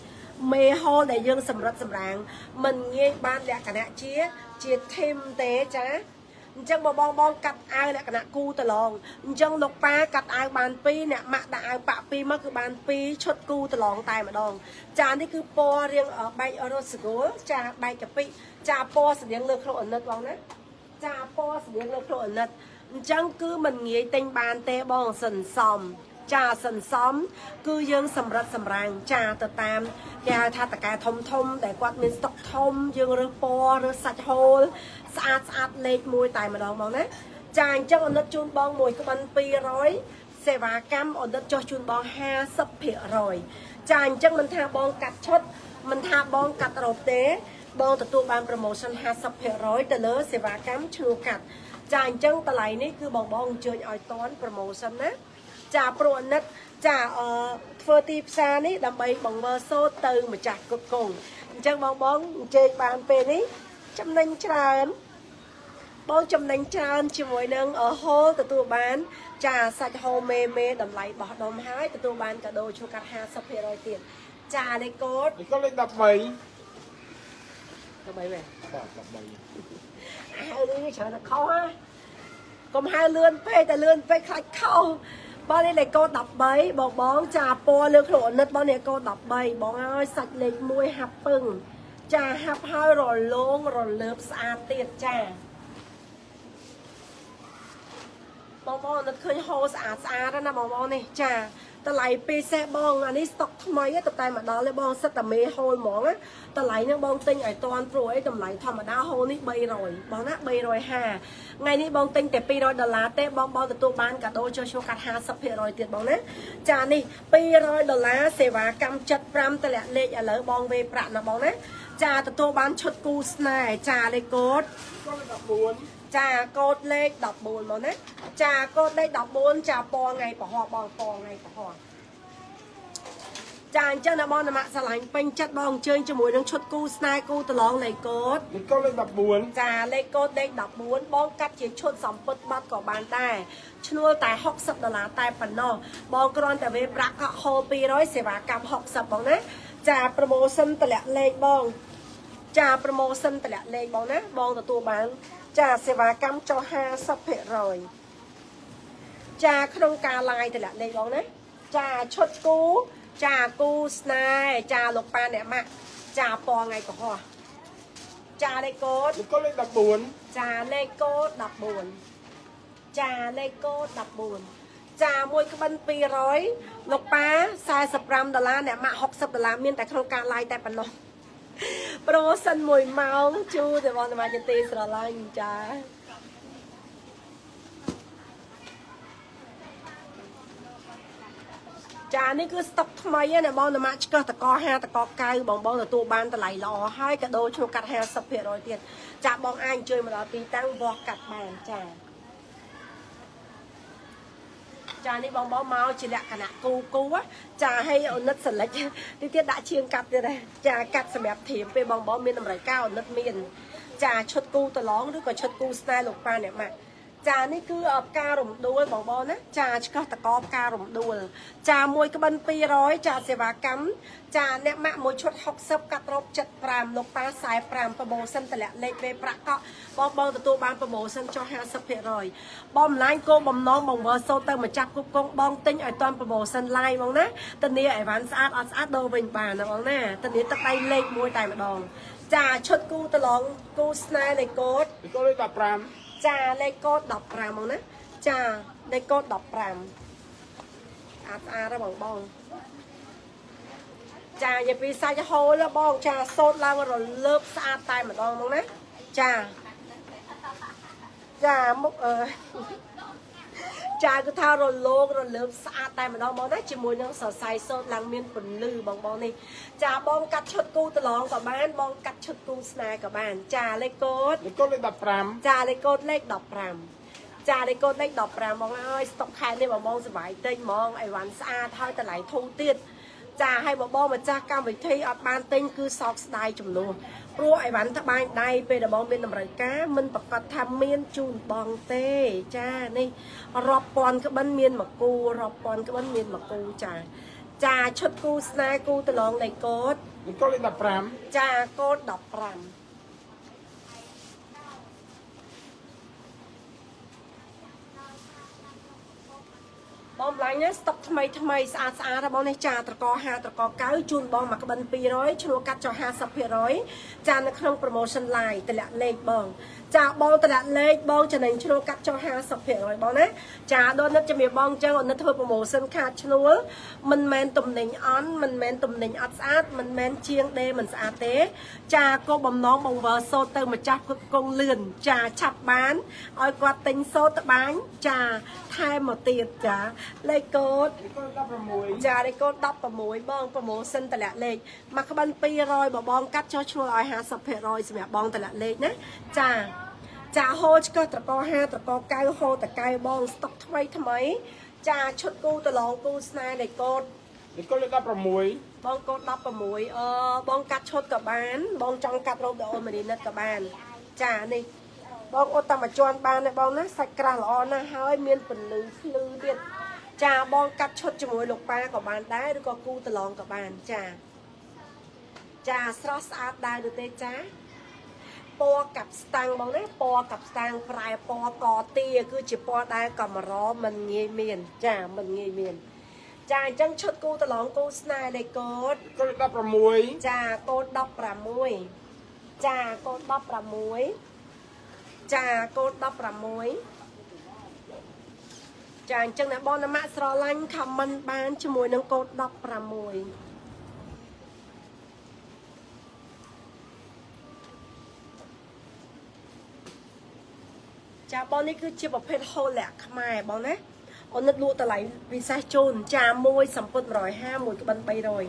មេហូលដែលយើងសម្រិតសម្រាងមិនងាយបានលក្ខណៈជា team ទេចាអញ្ចឹងបើបងបងកាត់អាវលក្ខណៈគូតឡងអញ្ចឹងលោកប៉ាកាត់អាវបាន2អ្នកម៉ាក់ដាក់អាវប៉ាក់2មកគឺបាន2ឈុតគូតឡងតែម្ដងចានេះគឺពណ៌រៀងបែករ៉ូសគោលចាបែកកាពិចាពណ៌ស្តៀងលើក្នុងអនិតបងណាចាពណ៌ស្តៀងលើក្នុងអនិតអញ្ចឹងគឺមិនងាយទិញបានទេបងសន្សំចាសន្សំគឺយើងសម្រិតសម្រាំងចាទៅតាមគេហៅថាតកែធំធំដែលគាត់មានស្តុកធំយើងរើសពណ៌រើសសាច់ហូលស្អាតស្អាតលេខ1តែម្ដងបងណាចាអញ្ចឹងអនិតជូនបងមួយក្បិន200សេវាកម្មអនិតចុះជូនបង50%ចាអញ្ចឹងមិនថាបងកាត់ឈុតមិនថាបងកាត់រ៉ូបទេបងទទួលបាន promotion 50%ទៅលើសេវាកម្មឈ្នួលកាត់ចាអញ្ចឹងតម្លៃនេះគឺបងបងអញ្ជើញឲ្យតន់ promotion ណាចាព្រោះអនិតចាអឺធ្វើទីផ្សារនេះដើម្បីបង្វិលសូត្រទៅម្ចាស់គ្រប់គងអញ្ចឹងបងបងអញ្ជើញបានពេលនេះចំណេញច្រើនបងចំណេញច្រើនជាមួយនឹងហូលទទួលបាន ចាសាច់ហូលមេមេតម្លៃបោះដុំហើយទទួលបានកាដូឈ្នួលកាត់50%ទៀតចាលេខកូដ លេខកូដលេខ13 ទៅបីវិញ បាទ13 ហៅនេះច្រើនតែខុសហ៎កុំហៅលឿនពេកតែលឿនពេកខ្លាចខុសបងនេះលេខកូដ13បងបងចាពណ៌លើខ្លួនអនិតបងនេះកូដ13បងអើយសាច់លេខ1ហាប់ពឹងចាហាប់ហើយរលោងរលើបស្អាតទៀតចាបងបងអនិតឃើញហូរស្អាតស្អាតណាបងបងនេះចាតម្លៃពិសេសបងអានេះស្តុកថ្មីទៅតែមកដល់ទេបងសិតតែមេហូលហ្មងណាតម្លៃហ្នឹងបងទិញឲ្យតាន់ព្រោះអីតម្លៃធម្មតាហូលនេះ300បងណា350ថ្ងៃនេះបងទិញតែ200ដុល្លារទេបងបងទទួលបានកាដូចុះឈ្មោះកាត់50%ទៀតបងណាចានេះ200ដុល្លារសេវាកម្ម75តម្លាក់លេខឥឡូវបងវេប្រាក់ណាបងណាចាទទួលបានឈុតគូស្នេហ៍ចាលេខកូដ កូដលេខ14 ចាកូដលេខ14មកណាចាកូដលេខ14ចាពណ៌ថ្ងៃពហោះបងពណ៌ថ្ងៃពហោះចាអញ្ចឹងណាបងណាម៉ាក់ស្រឡាញ់ពេញចិត្តបងអញ្ជើញជាមួយនឹងឈុតគូស្នេហ៍គូតឡងលេខកូដ លេខកូដលេខ14 ចាលេខកូដលេខ14បងកាត់ជាឈុតសំពត់បាត់ក៏បានដែរឈ្នួលតែ60ដុល្លារតែប៉ុណ្ណោះបងគ្រាន់តែវេប្រាក់កក់ហូល200សេវាកម្ម60បងណាចា promotion តម្លាក់លេខបងចា promotion តម្លាក់លេខបងណាបងទទួលបានចាសេវាកម្មចុះ50%ចាក្នុងការ live តម្លាក់លេខបងណាចាឈុតគូចាគូស្នេហ៍ចាលោកប៉ាអ្នកម៉ាក់ចាពណ៌ថ្ងៃកុហកចាលេខកូដ លេខកូដលេខ14 ចាលេខកូដ14ចាលេខកូដ14ចាមួយក្បិន200លោកប៉ា45ដុល្លារអ្នកម៉ាក់60ដុល្លារមានតែក្នុងការ live តែប៉ុណ្ណោះ promotion 1ម៉ោងជូរតែបងសមាជិកទីស្រឡាញ់ចាចានេះគឺស្តុកថ្មីណាបងសមាឆ្កឹះតក5តក9បងបងទទួលបានតម្លៃល្អហើយកាដូឈ្នួលកាត់50%ទៀតចាបងអាចអញ្ជើញមកដល់ទីតាំងវាស់កាត់បានចាចានេះបងបងមកជាលក្ខណៈគូគូចាឲ្យអូនិតសលិចទីទៀតដាក់ឈៀងកាត់ទៀតដែរចាកាត់សម្រាប់ធៀមពេលបងបងមានតម្រូវការអូនិតមានចាឈុតគូតឡងឬក៏ឈុតគូស្នេហ៍លោកប៉ាអ្នកម៉ាក់ចានេះគឺផ្ការំដួលបងបងណាចាឆ្កឹះតកផ្ការំដួលចាមួយក្បិន200ចាសេវាកម្មចាអ្នកម៉ាក់មួយឈុត60កាត់រ៉ូប75លោកប៉ា45 promotion តម្លាក់លេខពេលប្រាក់កក់បងបងទទួលបាន promotion ចុះ50%បងម្លាញ់គោបំណងបងវើសូទៅម្ចាស់គ្រប់គងបងទិញឲ្យតាន់ promotion live បងណាធានាអីវ៉ាន់ស្អាតអត់ស្អាតដូរវិញបានណាបងណាធានាទឹកដៃលេខ1តែម្ដងចាឈុតគូតឡងគូស្នេហ៍លេខកូដ លេខកូដលេខ15 ចាលេខកូដ15មកណាចាលេខកូដ15អាតស្អាតហ៎បងបងចានិយាយពីសាច់ហូលបងចាសូត្រឡើងរលើបស្អាតតែម្ដងមកណាចាចាមុខអឺចាគឺថារលោងរលើបស្អាតតែម្ដងមកណាជាមួយនឹងសរសៃសូត្រឡើងមានពន្លឺបងបងនេះចាបងកាត់ឈុតគូតឡងក៏បានបងកាត់ឈុតគូស្នេហ៍ក៏បានចាលេខកូដ លេខកូដលេខ15 ចាលេខកូដលេខ15ចាលេខកូដលេខ15បងអើយស្តុកខែនេះបងបងសុបាយទិញហ្មងអីវ៉ាន់ស្អាតហើយតម្លៃធូរទៀតចាឲ្យបងបងម្ចាស់កម្មវិធីអត់បានទិញគឺសោកស្ដាយចំនួនព្រោះអីវ៉ាន់ត្បាញដៃពេលដែលបងមានតម្រូវការមិនប្រកាសថាមានជូនបងទេចានេះរាប់ពាន់ក្បិនមានមួយគូរាប់ពាន់ក្បិនមានមួយគូចាចាឈុតគូស្នេហ៍គូតឡងលេខកូដ លេខកូដលេខ15 ចាកូដ15បងម្លាញ់ណាស្តុកថ្មីថ្មីស្អាតស្អាតរបស់នេះចាត្រក5ត្រក9ជូនបងមួយក្បិន200ឈ្នួលកាត់ចុះ50%ចានៅក្នុង promotion live តម្លាក់លេខបង ចាបងតម្លាក់លេខបងចំណេញឈ្នួលកាត់ចុះ50%បងណាចាដូចនឹកជំរាបបងអញ្ចឹងអូននឹកធ្វើ promotion ខាតឈ្នួលមិនមែនទំនិញអន់មិនមែនទំនិញអត់ស្អាតមិនមែនជាងដេមិនស្អាតទេ ចាក៏បំណងបង្វិលសូត្រទៅម្ចាស់ផ្គត់ផ្គង់លឿនចាឆាប់បានឲ្យគាត់ទិញសូត្រត្បាញចាថែមមកទៀតចាលេខកូដ លេខកូដ16 ចាលេខកូដ16បង promotion តម្លាក់លេខមួយក្បិន200បើបងកាត់ចុះឈ្នួលឲ្យ50%សម្រាប់បងតម្លាក់លេខណាចាចាហូឆ្កឹះត្រក5ត្រក9ហូតកៅបងស្តុកថ្មីថ្មី ចាឈុតគូតឡងគូស្នេហ៍លេខកូដ លេខកូដលេខ16 បងកូដ16អឺបងកាត់ឈុតក៏បាន បងចង់កាត់រ៉ូបដល់អូនមនីនិតក៏បាន ចានេះបងអត់តែមួយជាន់បានទេបងណាសាច់ក្រាស់ល្អណាស់ហើយមានពន្លឺភ្លឺទៀតចាបងកាត់ឈុតជាមួយលោកប៉ាក៏បានដែរឬក៏គូតឡងក៏បានចាចាស្រស់ស្អាតដែរឬទេចាពណ៌កាប់ស្តាំងបងណាពណ៌កាប់ស្តាំងប្រែពណ៌កទាគឺជាពណ៌ដែលកម្រមិនងាយមាន ចាមិនងាយមាន ចាអញ្ចឹងឈុតគូតឡងគូស្នេហ៍លេខកូដ កូដលេខ16 ចាកូដ16ចាកូដ16ចាកូដ16ចាអញ្ចឹងអ្នកបងណាម៉ាក់ស្រឡាញ់ខមមិនបានជាមួយនឹងកូដ16ចាបងនេះគឺជាប្រភេទហូលលាក់ខ្មែរបងណាអូននឹកលក់តម្លៃពិសេសជូនចាមួយសម្ពុត150មួយក្បិន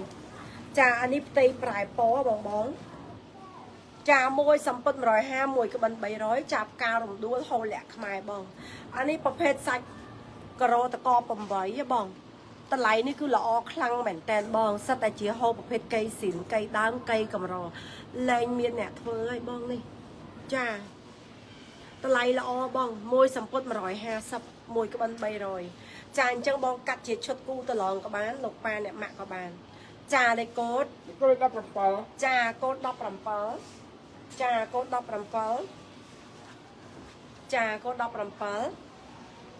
300ចាអានេះផ្ទៃប្រែពណ៌បងបងចាមួយសម្ពុត150មួយក្បិន300ចាផ្ការំដួលហូលលាក់ខ្មែរបងអានេះប្រភេទសាច់ការ៉ូតក8ហ៎បងតម្លៃនេះគឺល្អខ្លាំងមែនតែនបងសិតតែជាហូបប្រភេទកៃស៊ីនកៃដើមកៃកម្រលែងមានអ្នកធ្វើហើយបងនេះចា តម្លៃល្អបងមួយសម្ពុត150មួយក្បិន300ចាអញ្ចឹងបងកាត់ជាឈុតគូតឡងក៏បានលោកប៉ាអ្នកម៉ាក់ក៏បាន ចាលេខកូដ លេខកូដលេខ17 ចាកូដ17ចាកូដ17ចាកូដ17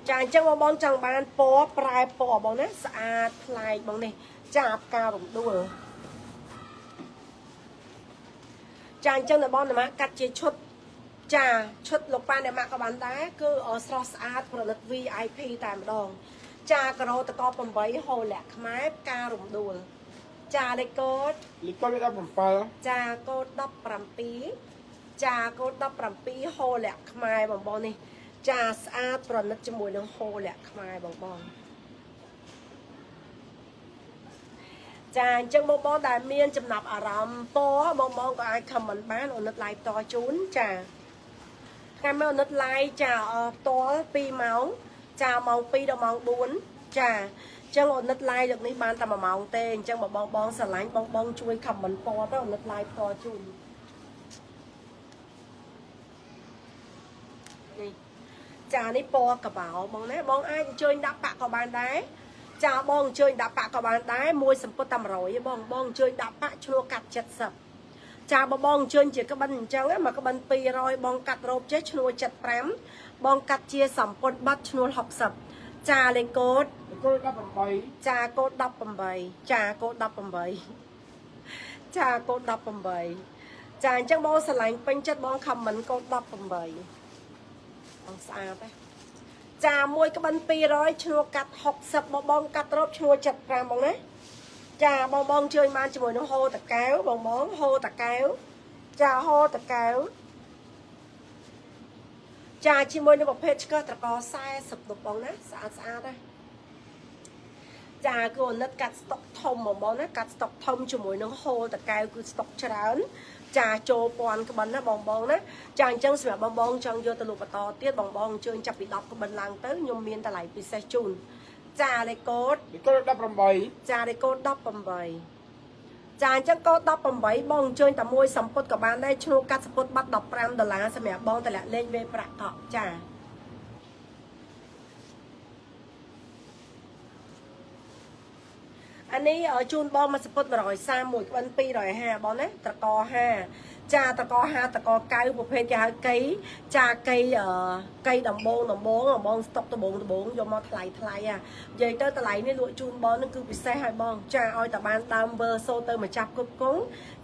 ចាអញ្ចឹងបងបងចង់បានពណ៌ប្រែពណ៌បងណាស្អាតប្លែកបងនេះចាផ្ការំដួលចាអញ្ចឹងដល់បងអ្នកម៉ាក់កាត់ជាឈុតចាឈុតលោកប៉ាអ្នកម៉ាក់ក៏បានដែរគឺស្រស់ស្អាតប្រណិត VIP តែម្ដង ចាការ៉ូតក8ហូលលាក់ខ្មែរផ្ការរំដួល ចាលេខកូដ លេខកូដលេខ17 ចាកូដ17ចាកូដ17ហូលលាក់ខ្មែរបងបងនេះ ចាស្អាតប្រណិតជាមួយនឹងហូលលាក់ខ្មែរបងបងចាអញ្ចឹងបងបងដែលមានចំណាប់អារម្មណ៍ពណ៌បងបងក៏អាច comment បានអូននឹក live តជូនចាថ្ងៃមកអូននឹក live ចាអផ្ទាល់2ម៉ោងចាម៉ោង2ដល់ម៉ោង4ចាអញ្ចឹងអូននឹក live លើកនេះបានតែ1ម៉ោងទេអញ្ចឹងបើបងបងស្រឡាញ់បងបងជួយ comment ពណ៌ទៅអូននឹក live ផ្ទាល់ជូននេះចានេះពណ៌កបោបងណាបងអាចអញ្ជើញដាក់ប៉ាក់ក៏បានដែរចាបងអញ្ជើញដាក់ប៉ាក់ក៏បានដែរមួយសម្ពុតតែ100ទេបងបងអញ្ជើញដាក់ប៉ាក់ឈ្នួលកាត់70ចាបើបងអញ្ជើញជាក្បិនអញ្ចឹងមកក្បិន200បងកាត់រ៉ូបចេះឈ្នួល75បងកាត់ជាសម្ពុតបាត់ឈ្នួល60ចាលេខកូដ លេខកូដលេខ18 ចាកូដ18ចាកូដ18ចាកូដ18ចាអញ្ចឹងបងស្រឡាញ់ពេញចិត្តបងខមមិនកូដ18បងស្អាតទេចាមួយក្បិន200ឈ្នួលកាត់60បងបងកាត់រ៉ូបឈ្នួល75បងណាចាបងបងជើញបានជាមួយនឹងហូតកែវបងបងហូតកែវចាហូតកែវចាជាមួយនឹងប្រភេទឆ្កឹះត្រក40ដុំបងណាស្អាតស្អាតណាចាគឺអូនិតកាត់ស្តុកធំហ្មងបងណាកាត់ស្តុកធំជាមួយនឹងហូលតកែវគឺស្តុកច្រើន ចាចូលពាន់ក្បិនណាបងបងណាចាអញ្ចឹងសម្រាប់បងបងចង់យកទៅលក់បន្តទៀតបងបងអញ្ជើញចាប់ពី10ក្បិនឡើងទៅខ្ញុំមានតម្លៃពិសេសជូនចាលេខកូដ លេខកូដលេខ18 ចាលេខកូដ18ចាអញ្ចឹងកូដ18បងអញ្ជើញតែមួយសម្ពុតក៏បានដែរឈ្នួលកាត់សម្ពុតបាត់15ដុល្លារសម្រាប់បងតម្លាក់លេខវេប្រាក់កក់ចាអ អានេះជូនបងមួយសពុត131ក្បិន250បងណាត្រក5ចាតក5តក9ប្រភេទគេហៅកៃចាកៃកៃដំបងដំបងបងស្តុកដំបងដំបងយកមកថ្លៃថ្លៃអានិយាយទៅតម្លៃនេះលក់ជូនបងនឹងគឺពិសេសហើយបងចាឲ្យតែបានដើមវើសូទៅម្ចាស់គ្រប់គង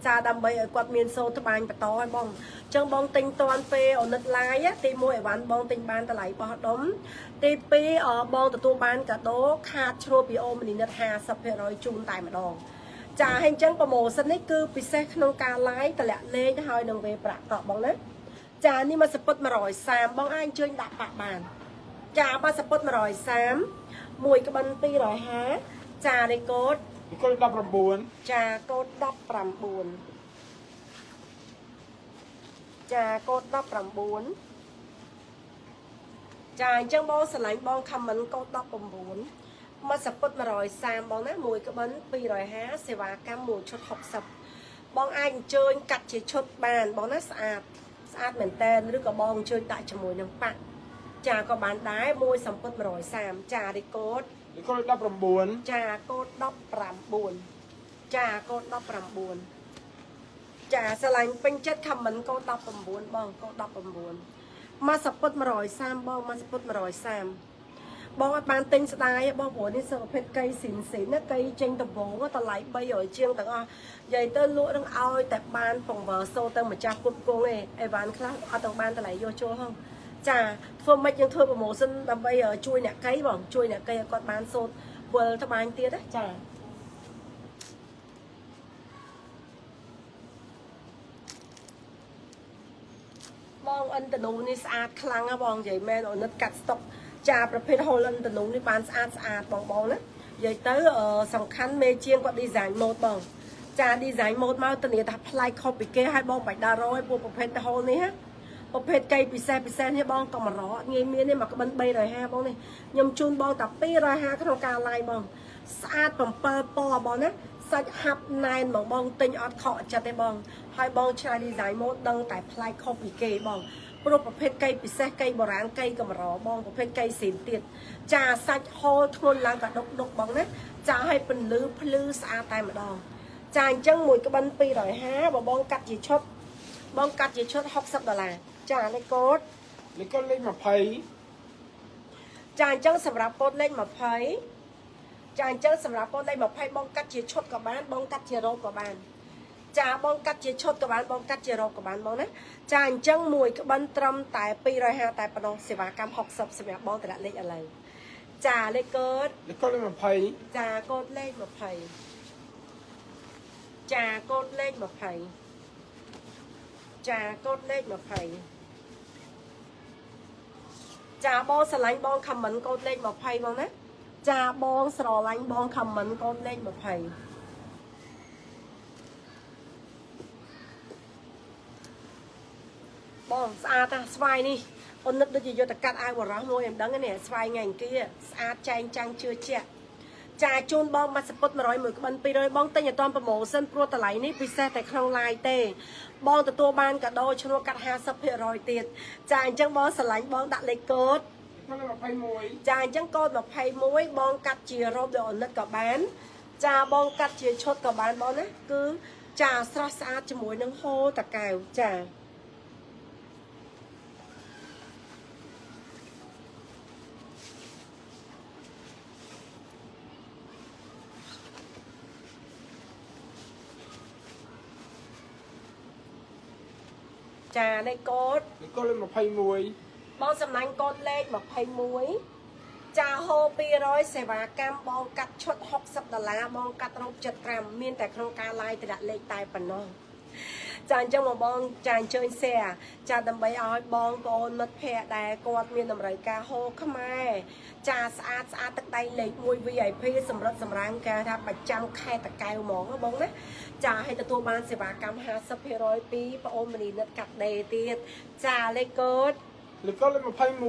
ចាដើម្បីឲ្យគាត់មានសូត្បាញបន្តឲ្យបងអញ្ចឹងបងទិញតាន់ពេលអូនិតឡាយទី1អីវ៉ាន់បងទិញបានតម្លៃបោះដុំទី2បងទទួលបានកាដូខាតជ្រួលពីអូមនីនិត50%ជូនតែម្ដងចាហើយអញ្ចឹងប្រម៉ូសិននេះគឺពិសេសក្នុងការ live តម្លាក់លេខហើយនឹងវេប្រាក់កក់បងណាចានេះមកសពុត130បងអាចអញ្ជើញដាក់ប៉ាក់បានចាមកសពុត130មួយក្បិន250ចានេះកូដ លេខកូដ19 ចាកូដ19ចាកូដ19ចាអញ្ចឹងបងស្រឡាញ់បង comment កូដ19មកសពុត130បងណាមួយក្បិន250សេវាកម្មមួយឈុត60បងអាចអញ្ជើញកាត់ជាឈុតបានបងណាស្អាតស្អាតមែនតែនឬក៏បងអញ្ជើញដាក់ជាមួយនឹងប៉ាក់ចាក៏បានដែរមួយសំពុត130ចារីកូដ លេខកូដ19 ចាកូដ19ចាកូដ19ចាស្រឡាញ់ពេញចិត្ត comment កូដ19បងកូដ19មកសពុត130បងមកសពុត130បងអត់បានទិញស្ដាយទេបងព្រោះនេះសិប្រភេទកៃស៊ីនស៊ីនណាកៃចេញដំបងតម្លៃ300ជាងទាំងអស់និយាយទៅលក់នឹងឲ្យតែបានពង្វើសូទៅម្ចាស់គុតគងឯងអីវ៉ាន់ខ្លះអត់ទាំងបានតម្លៃយកចូលហងចាធ្វើម៉េចយើងធ្វើប្រម៉ូសិនដើម្បីជួយអ្នកកៃបងជួយអ្នកកៃឲ្យគាត់បានសូត្រវិលត្បាញទៀតណាចាបងអិនតនូនេះស្អាតខ្លាំងណាស់បងនិយាយមែនអូនិតកាត់ស្តុកចាប្រភេទហូលអិនតនូនេះបានស្អាតស្អាតបងបងណានិយាយទៅសំខាន់មេជាងគាត់ design mode បងចា design mode មកធានាថាប្លែកខុសពីគេឲ្យបងបាច់ដើររយពួកប្រភេទហូលនេះណាប្រភេទកៃពិសេសពិសេសនេះបងកម្រអត់ងាយមានទេមកក្បិន350បងនេះខ្ញុំជូនបងតែ250ក្នុងការ live បងស្អាត7ពណ៌បងណាសាច់ហាប់ណែនបងបងទិញអត់ខកចិត្តទេបងហើយបងឆ្នៃ design mode ដឹងតែប្លែកខុសពីគេបងព្រោះប្រភេទកៃពិសេសកៃបុរាណកៃកម្របងប្រភេទកៃស៊ីមទៀតចាសាច់ហូលធ្ងន់ឡើងក៏ដុកដុកបងណាចាឲ្យពន្លឺភ្លឺស្អាតតែម្ដងចាអញ្ចឹងមួយក្បិន250បើបងកាត់ជាឈុតបងកាត់ជាឈុត60ដុល្លារចាលេខកូដ លេខកូដលេខ20 ចាអញ្ចឹងសម្រាប់កូដលេខ20ចាអញ្ចឹងសម្រាប់កូដលេខ20បងកាត់ជាឈុតក៏បានបងកាត់ជារ៉ូបក៏បានចាបងកាត់ជាឈុតក៏បានបងកាត់ជារ៉ូបក៏បានបងណាចាអញ្ចឹងមួយក្បិនត្រឹមតែ250តែប៉ុណ្ណោះសេវាកម្ម60សម្រាប់បងតម្លាក់លេខឥឡូវចាលេខកូដ លេខកូដលេខ20 ចាកូដលេខ20ចាកូដលេខ20ចាកូដលេខ20ចាបងស្រឡាញ់បងខមមិនកូដលេខ20បងណាចាបងស្រឡាញ់បងខមមិនកូដលេខ20បងស្អាតណាស់ស្វាយនេះអូននឹកដូចជាយកទៅកាត់អាវបរោះមួយមិនដឹងទេនេះស្វាយថ្ងៃអង្គារស្អាតចែងចាំងជឿជាក់ចាជូនបងមួយសពុត101ក្បិន200បងទិញឲ្យតាន់ប្រម៉ូសិនព្រោះតម្លៃនេះពិសេសតែក្នុង live ទេបងទទួលបានកាដូឈ្នួលកាត់50%ទៀតចាអញ្ចឹងបងស្រឡាញ់បងដាក់លេខកូដ លេខកូដលេខ21 ចាអញ្ចឹងកូដ21បងកាត់ជារ៉ូបដោយអូនិតក៏បានចាបងកាត់ជាឈុតក៏បានបងណាគឺចាស្រស់ស្អាតជាមួយនឹងហូរតកែវចាចាលេខកូដ លេខកូដលេខ21 បងសំឡាញ់កូដលេខ21ចាហូ200សេវាកម្មបងកាត់ឈុត60ដុល្លារបងកាត់រ៉ូប75មានតែក្នុងការ live តម្លាក់លេខតែប៉ុណ្ណោះចាអញ្ចឹងបងបងចាអញ្ជើញ share ចាដើម្បីឲ្យបងប្អូនមិត្តភ័ក្តិដែលគាត់មានតម្រូវការហូខ្មែរចាស្អាតស្អាតទឹកដៃលេខ1 VIP សម្រិតសម្រាំងគេថាប្រចាំខេត្តតាកែវហ្មងបងណាចាឲ្យទទួលបានសេវាកម្ម50%ពីប្អូនមនីនិតកាត់ដេរទៀតចាលេខកូដ លេខកូដលេខ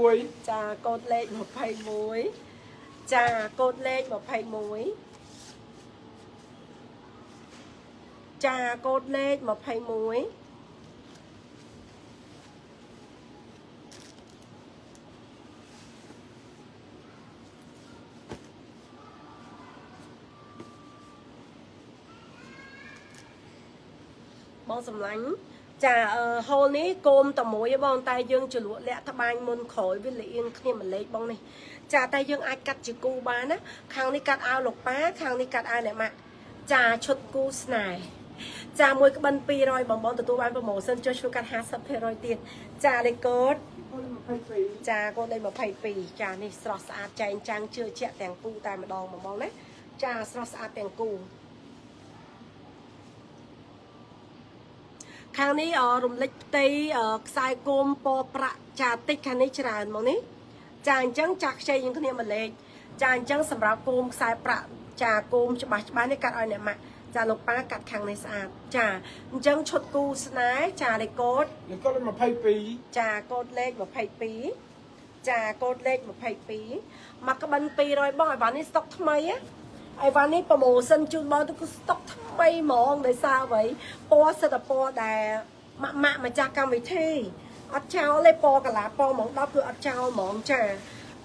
21 ចាកូដលេខ21ចាកូដលេខ21ចាកូដលេខ21 បងសម្លាញ់ចាអឺហូលនេះគោមតែមួយឯងបងតែយើងជ្រលក់លាក់ត្បាញមុនក្រោយវាលៀងគ្នាមួយលេខបងនេះចាតែយើងអាចកាត់ជាគូបានណាខាងនេះកាត់អាវលោកប៉ាខាងនេះកាត់អាវអ្នកម៉ាក់ចាឈុតគូស្នេហ៍ចាមួយក្បិន200បងបងទទួលបាន promotion ចុះជួយកាត់50%ទៀតចាលេខកូដ កូដ22 ចាកូនលេខ22ចានេះស្រស់ស្អាតចែងចាំងជឿជាក់ទាំងគូតែម្ដងហ្មងណាចាស្រស់ស្អាតទាំងគូខាងនេះអរំលេចផ្ទៃអខ្សែគោមពណ៌ប្រាក់ចាតិចខាងនេះច្រើនហ្មងនេះចាអញ្ចឹងចាខ្ចីយើងគ្នាមួយលេខចាអញ្ចឹងសម្រាប់គោមខ្សែប្រាក់ចាគោមច្បាស់ច្បាស់នេះកាត់ឲ្យអ្នកម៉ាក់ចាលោកប៉ាកាត់ខាងនេះស្អាតចាអញ្ចឹងឈុតគូស្នេហ៍ចាលេខកូដ លេខកូដ22 ចាកូដលេខ22ចាកូដលេខ22មកក្បិន200បងអីវ៉ាន់នេះស្តុកថ្មីណាអីវ៉ាន់នេះ promotion ជូនបងទៅគឺស្តុកថ្មីហ្មងដោយសារអ្វីពណ៌សិតតែពណ៌ដែលម៉ាក់ម៉ាក់ម្ចាស់កម្មវិធីអត់ចោលទេពណ៌កាឡាពណ៌ហ្មង10គឺអត់ចោលហ្មងចា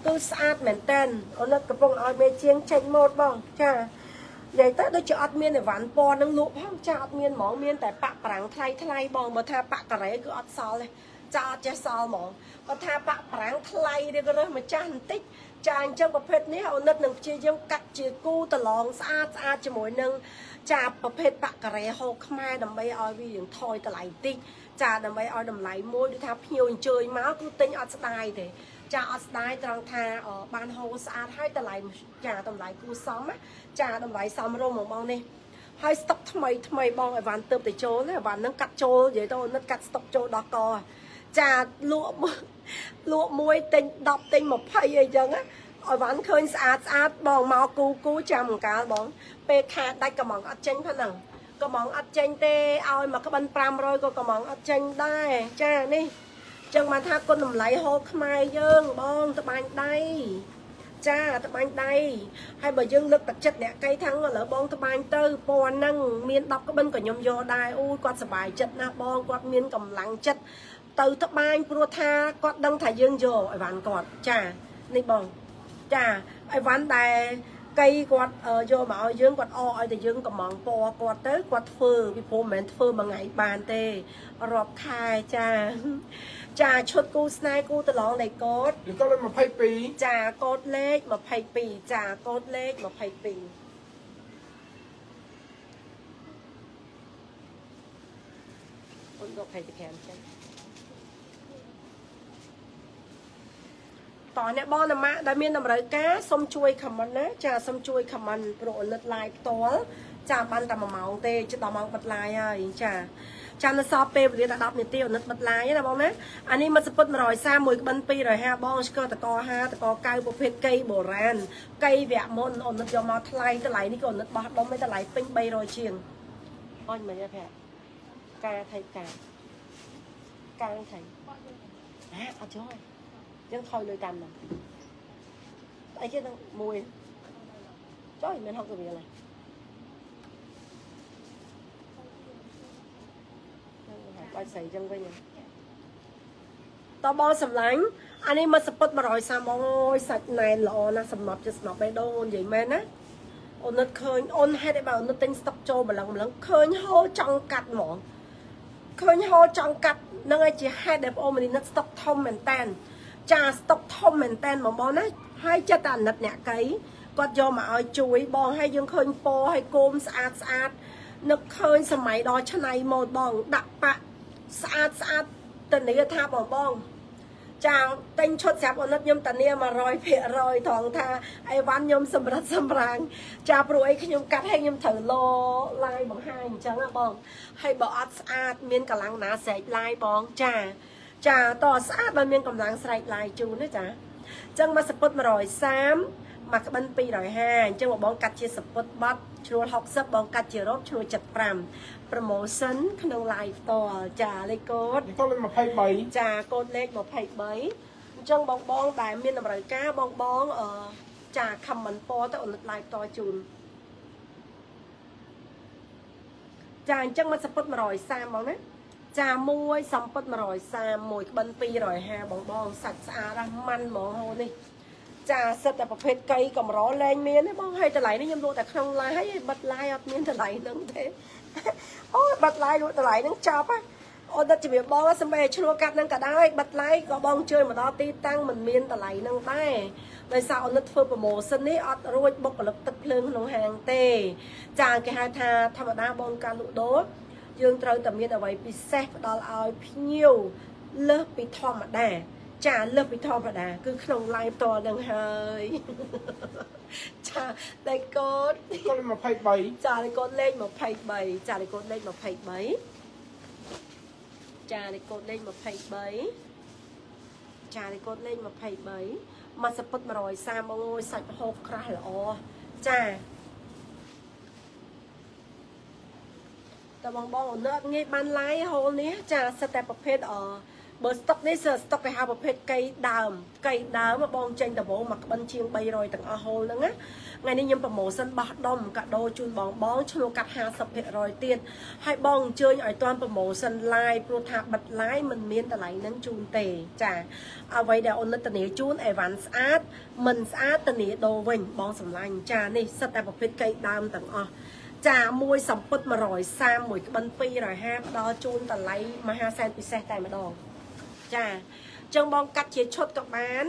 គឺស្អាតមែនតែនអូនកំពុងឲ្យមេជាងចេញម៉ូតបងចានិយាយទៅដូចជាអត់មានអីវ៉ាន់ពណ៌នឹងលក់ផងចាអត់មានហ្មងមានតែប៉ាក់ប្រាំងថ្លៃថ្លៃបងបើថាប៉ាក់ការ៉េគឺអត់សល់ទេចាអត់ចេះសល់ហ្មងបើថាប៉ាក់ប្រាំងថ្លៃឬក៏រើសម្ចាស់បន្តិចចាអញ្ចឹងប្រភេទនេះអូនិតនឹងព្យាយាមកាត់ជាគូតឡងស្អាតស្អាតជាមួយនឹងចាប្រភេទប៉ាក់ការ៉េហូបខ្មែរដើម្បីឲ្យវារៀងថយតម្លៃបន្តិចចាដើម្បីឲ្យតម្លៃមួយដូចថាភ្ញៀវអញ្ជើញមកគឺទិញអត់ស្ដាយទេចាអត់ស្ដាយត្រង់ថាបានហូរស្អាតហើយតម្លៃចាតម្លៃគូសមណាចាតម្លៃសមរម្យហ្មងបងនេះហើយស្តុកថ្មីថ្មីបងអីវ៉ាន់ទើបតែចូលណាអីវ៉ាន់ហ្នឹងកាត់ចូលនិយាយទៅអូននិតកាត់ស្តុកចូលដល់កចាលក់លក់មួយទិញ10ទិញ20អីចឹងណាអីវ៉ាន់ឃើញស្អាតស្អាតបងមកគូគូចាំអង្កាលបងពេលខែដាច់កំងអត់ចេញផងហ្នឹងកំងអត់ចេញទេឲ្យមកក្បិន500ក៏កំងអត់ចេញដែរចានេះចឹងបានថាគុណតម្លៃហូបខ្មែរយើងបងត្បាញដៃចាត្បាញដៃហើយបើយើងលើកទឹកចិត្តអ្នកកៃថាំងឥឡូវបងត្បាញទៅពណ៌ហ្នឹងមាន10ក្បិនក៏ខ្ញុំយកដែរអូយគាត់សប្បាយចិត្តណាស់បងគាត់មានកម្លាំងចិត្តទៅត្បាញព្រោះថាគាត់ដឹងថាយើងយកអីវ៉ាន់គាត់ចានេះបងចាអីវ៉ាន់ដែលកៃគាត់យកមកឲ្យយើងគាត់អឲ្យតែយើងកំងពណ៌គាត់ទៅគាត់ធ្វើពីព្រោះមិនមែនធ្វើមួយថ្ងៃបានទេរាប់ខែចាចាឈុតគូស្នេហ៍គូតឡងលេខកូដ លេខកូដ22 ចាកូដលេខ22ចាកូដលេខ22អូនយក25ចឹងតោះអ្នកបងណាម៉ាក់ដែលមានតម្រូវការសូមជួយ comment ណាចាសូមជួយ comment ព្រោះអូននិត live ផ្ទាល់ចាបានតែ1ម៉ោងទេជិតដល់ម៉ោងបិទ live ហើយចាចាំនៅសល់ពេលវេលាដល់10នាទីអូននិតបិទ live ណាបងណាអានេះមកសពុត131ក្បិន250បងឆ្កតក5តក9ប្រភេទកៃបុរាណកៃវគ្គមុនអូននិតយកមកថ្លៃតម្លៃនេះក៏អូននិតបោះដុំឯតម្លៃពេញ300ជាងអញមិនទេប្រាក់ការថៃការការថៃហ៎អត់ចូលយើងថយលុយតាមហ្នឹងអីគេហ្នឹងមួយចុយមិន60រៀលទេបាច់ស្រីចឹងវិញតបងសម្លាញ់អានេះមកសពុត130បងអូយសាច់ណែនល្អណាស់សំណប់ជាសំណប់បេះដូងអូននិយាយមែនណាអូននឹកឃើញអូនហេតុអីបើអូននឹកទិញស្តុកចូលម្លឹងម្លឹងឃើញហូរចង់កាត់ហ្មងឃើញហូរចង់កាត់នឹងឯងជាហេតុដែលបងអូននេះនឹកស្តុកធំមែនតែនចាស្តុកធំមែនតែនបងបងណាហើយចិត្តតែអាណិតអ្នកកៃគាត់យកមកឲ្យជួយបងហើយយើងឃើញពណ៌ហើយគោមស្អាតស្អាតនឹកឃើញសម័យដល់ឆ្នៃម៉ូតបងដាក់ប៉ាក់ស្អាតស្អាតតនីថាបងបងចាទិញឈុតស្រាប់អូនិតខ្ញុំតានី100%ត្រង់ថាអីវ៉ាន់ខ្ញុំសម្រិតសម្រាំងចាព្រោះអីខ្ញុំកាត់ឲ្យខ្ញុំត្រូវលោឡាយបង្ហាញអញ្ចឹងណាបងហើយបើអត់ស្អាតមានកម្លាំងណាស្រែកឡាយបងចាចាតស្អាតបើមានកម្លាំងស្រែកឡាយជូនណាចាអញ្ចឹងមកសពុត130មកក្បិន250អញ្ចឹងបងកាត់ជាសពុតបាត់ឈ្នួល60បងកាត់ជារ៉ូបឈ្នួល75 promotion ក្នុង live ផ្ទាល់ចាលេខកូដ លេខកូដ23 ចាកូដលេខ23អញ្ចឹងបងបងដែលមានតម្រូវការបងបងអឺចា comment ពណ៌ទៅអូន live តជូនចាអញ្ចឹងមកសពុត130បងណាចាមួយសំពុត130មួយក្បិន250បងបងសាច់ស្អាតណាស់ម៉ាន់ហ្មងហូនេះចាសិតតែប្រភេទកៃកម្រលែងមានទេបងហើយតម្លៃនេះខ្ញុំលក់តែក្នុង live ហើយបិទ live អត់មានតម្លៃហ្នឹងទេ អូយបាត់ live លក់តម្លៃហ្នឹងចប់ហ៎អូនដិតជំរាបបងសំបីឲ្យឈ្នួលកាត់ហ្នឹងក៏ដោយបាត់ live ក៏បងជើញមកដល់ទីតាំងមិនមានតម្លៃហ្នឹងដែរដោយសារអូននិតធ្វើ promotion នេះអត់រួចបុគ្គលិកទឹកភ្លើងក្នុងហាងទេចាគេហៅថាធម្មតាបងការលក់ដូរយើងត្រូវតែមានអ្វីពិសេសផ្ដល់ឲ្យភ្ញៀវលើសពីធម្មតាចាលើសពីធម្មតាគឺក្នុង live ផ្ទាល់ហ្នឹងហើយ ចាលេខកូដ កូដលេខ23 ចាលេខកូដលេខ23ចាលេខកូដលេខ23ចាលេខកូដលេខ23ចាលេខកូដលេខ23មកសពុត130អូយសាច់ហូបក្រាស់ល្អចាតើបងបងអូនអត់ងាយបានឡាយហូលនេះចាសិតតែប្រភេទអបើស្តុកនេះសិតស្តុកគេហៅប្រភេទកៃដើមកៃដើមបងចេញដំបូងមកក្បិនជាង300ទាំងអស់ហូលហ្នឹងណាថ្ងៃនេះខ្ញុំ promotion បោះដុំកាដូជូនបងបងឈ្នួលកាត់50%ទៀតហើយបងអញ្ជើញឲ្យតាន់ promotion live ព្រោះថាបិទ live មិនមានតម្លៃនឹងជូនទេចាអ្វីដែលអូននិតធានាជូនអីវ៉ាន់ស្អាតមិនស្អាតធានាដូរវិញបងសម្លាញ់ចានេះសិតតែប្រភេទកៃដើមទាំងអស់ចាមួយសម្ពុត130មួយក្បិន250ផ្ដល់ជូនតម្លៃមហាសែនពិសេសតែម្ដងចាចឹងបងកាត់ជាឈុតក៏បាន